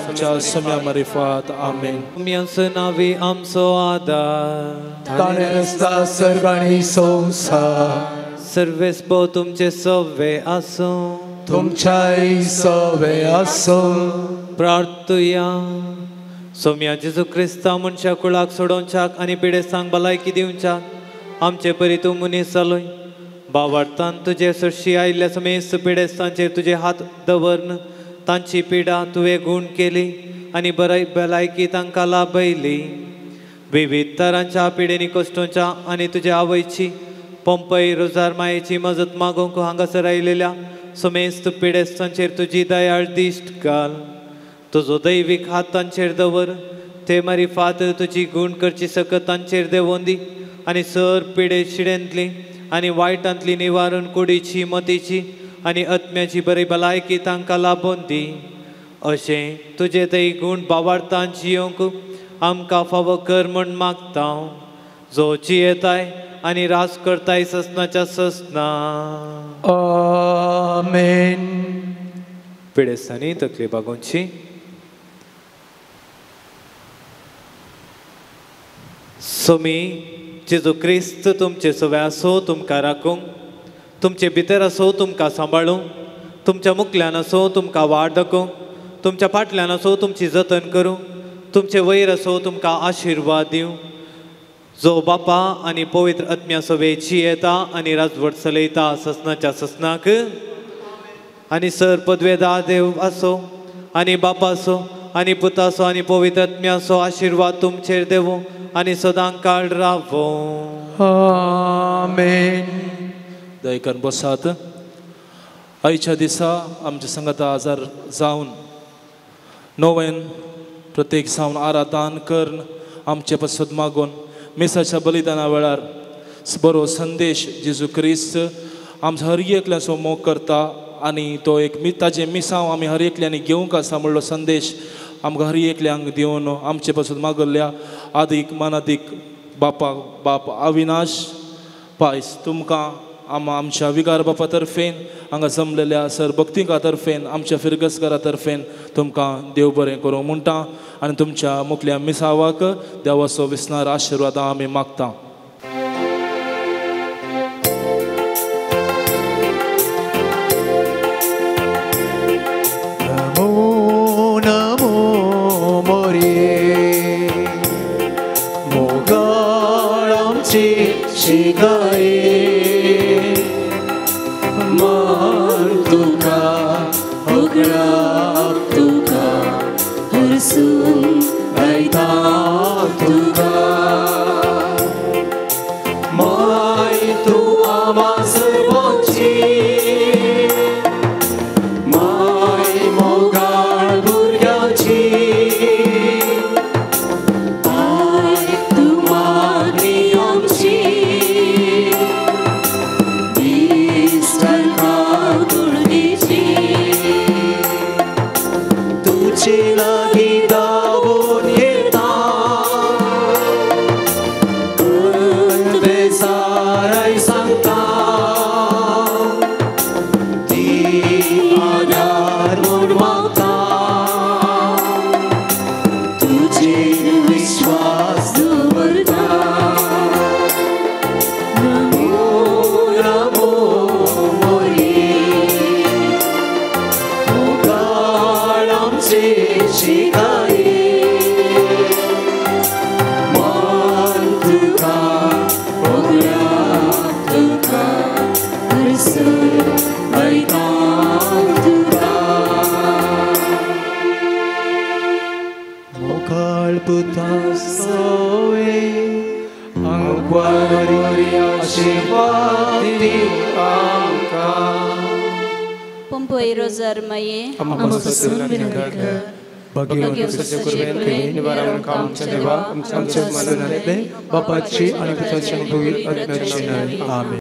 आमच्या सम्या मारिफात. आमेन. तुमच्या नांवी आमचो आदार, ताणें रस्ता सर्ग आनी संवसार, सर्वेस्पो तुमचे सवे आसूं, तुमच्याय सवे आसूं. प्रार्थुया. सोम्या जेजू क्रिस्ता मनशा कुळाक सोडोवच्याक आनी पिडेस्तांक भलायकी दिवच्याक आमचे परी तूं मनीस जालोय. बावार्थान तुजे सरशी आयिल्ल्या समेस्त पिडेस्तांचेर तुजे हात दवरन तांची पिडा तुवें गूण केली आनी भलायकी तांकां लाभयली. विविध तरांच्या पिडेनी कश्टोंच्या आनी तुज्या आवयची पंपय रोजार मायेची मजत मागूंक हांगासर आयिल्ल्या समेस्त पिडेस्तांचेर तुजी दयाळ दिश्ट घाल. तुजो दैवीक हात तांचेर दवर, ते मारिफात तुजी गूण करची सकत तांचेर देंवोन दी आनी सर पिडे शिडेंतली आनी वायटांतली निवारण कुडीची मतीची आनी आत्म्याची बरी भलायकी तांकां लाबोवन दी. अशें तुजे थंय गूण बावार्थान जियोंक आमकां फावो कर म्हूण मागता, जो जियेताय आनी राज करताय ससनाच्या ससना. आमेन. पिडेस्तांनी तकली बागोवची. सोमी जेजू क्रिस्त तुमचे सवे आसो तुमकां राखूंक, तुमचे भितर आसो तुमकां सांबाळूंक, तुमच्या मुखल्यान आसो तुमकां वाट दाखोवंक, तुमच्या फाटल्यान आसो तुमची जतन करूंक, तुमचे वयर आसो तुमकां आशिर्वाद दिवं. जो बापा आनी पवित्र आत्म्या सवे जियेता आनी राजवट चलयता ससनाच्या ससनाक आनी सर पदवेदा देव आसो आनी बापा आसो आनी पुता आसो आनी पवित्र आत्म्याचो आशिर्वाद तुमचेर देवो आनी सदां काळ रावो. आमेन. दयेकन बसात. आयच्या दिसा आमच्या संगता आजार जावन नोवेन प्रत्येक जावन आराधन करून आमचे पसत मागून मिसाच्या बलिदाना वेळार बरो संदेश जेजू क्रिस्त आमचो हर एकल्याचो मोग करता आनी तो एक ताजें मिसांव आमी हर एकल्यांनी घेवंक आसा म्हणलो संदेश आमकां हर एकल्यांक दिवन आमचे पासून मागल्ल्या आदीक मानादीक बापा बाप अविनाश पायस तुमकां आमच्या विगार बापा तर्फेन हांगा जमलेल्या सर भक्तिका तर्फेन आमच्या फिरगसकारा तर्फेन तुमकां देव बरें करूं म्हणटा आनी तुमच्या मुखल्या मिसावाक देवाचो विसनार आशिर्वाद आमी मागता. बापाची आणि पुताची आणि पवित्र आत्म्याची. आमेन.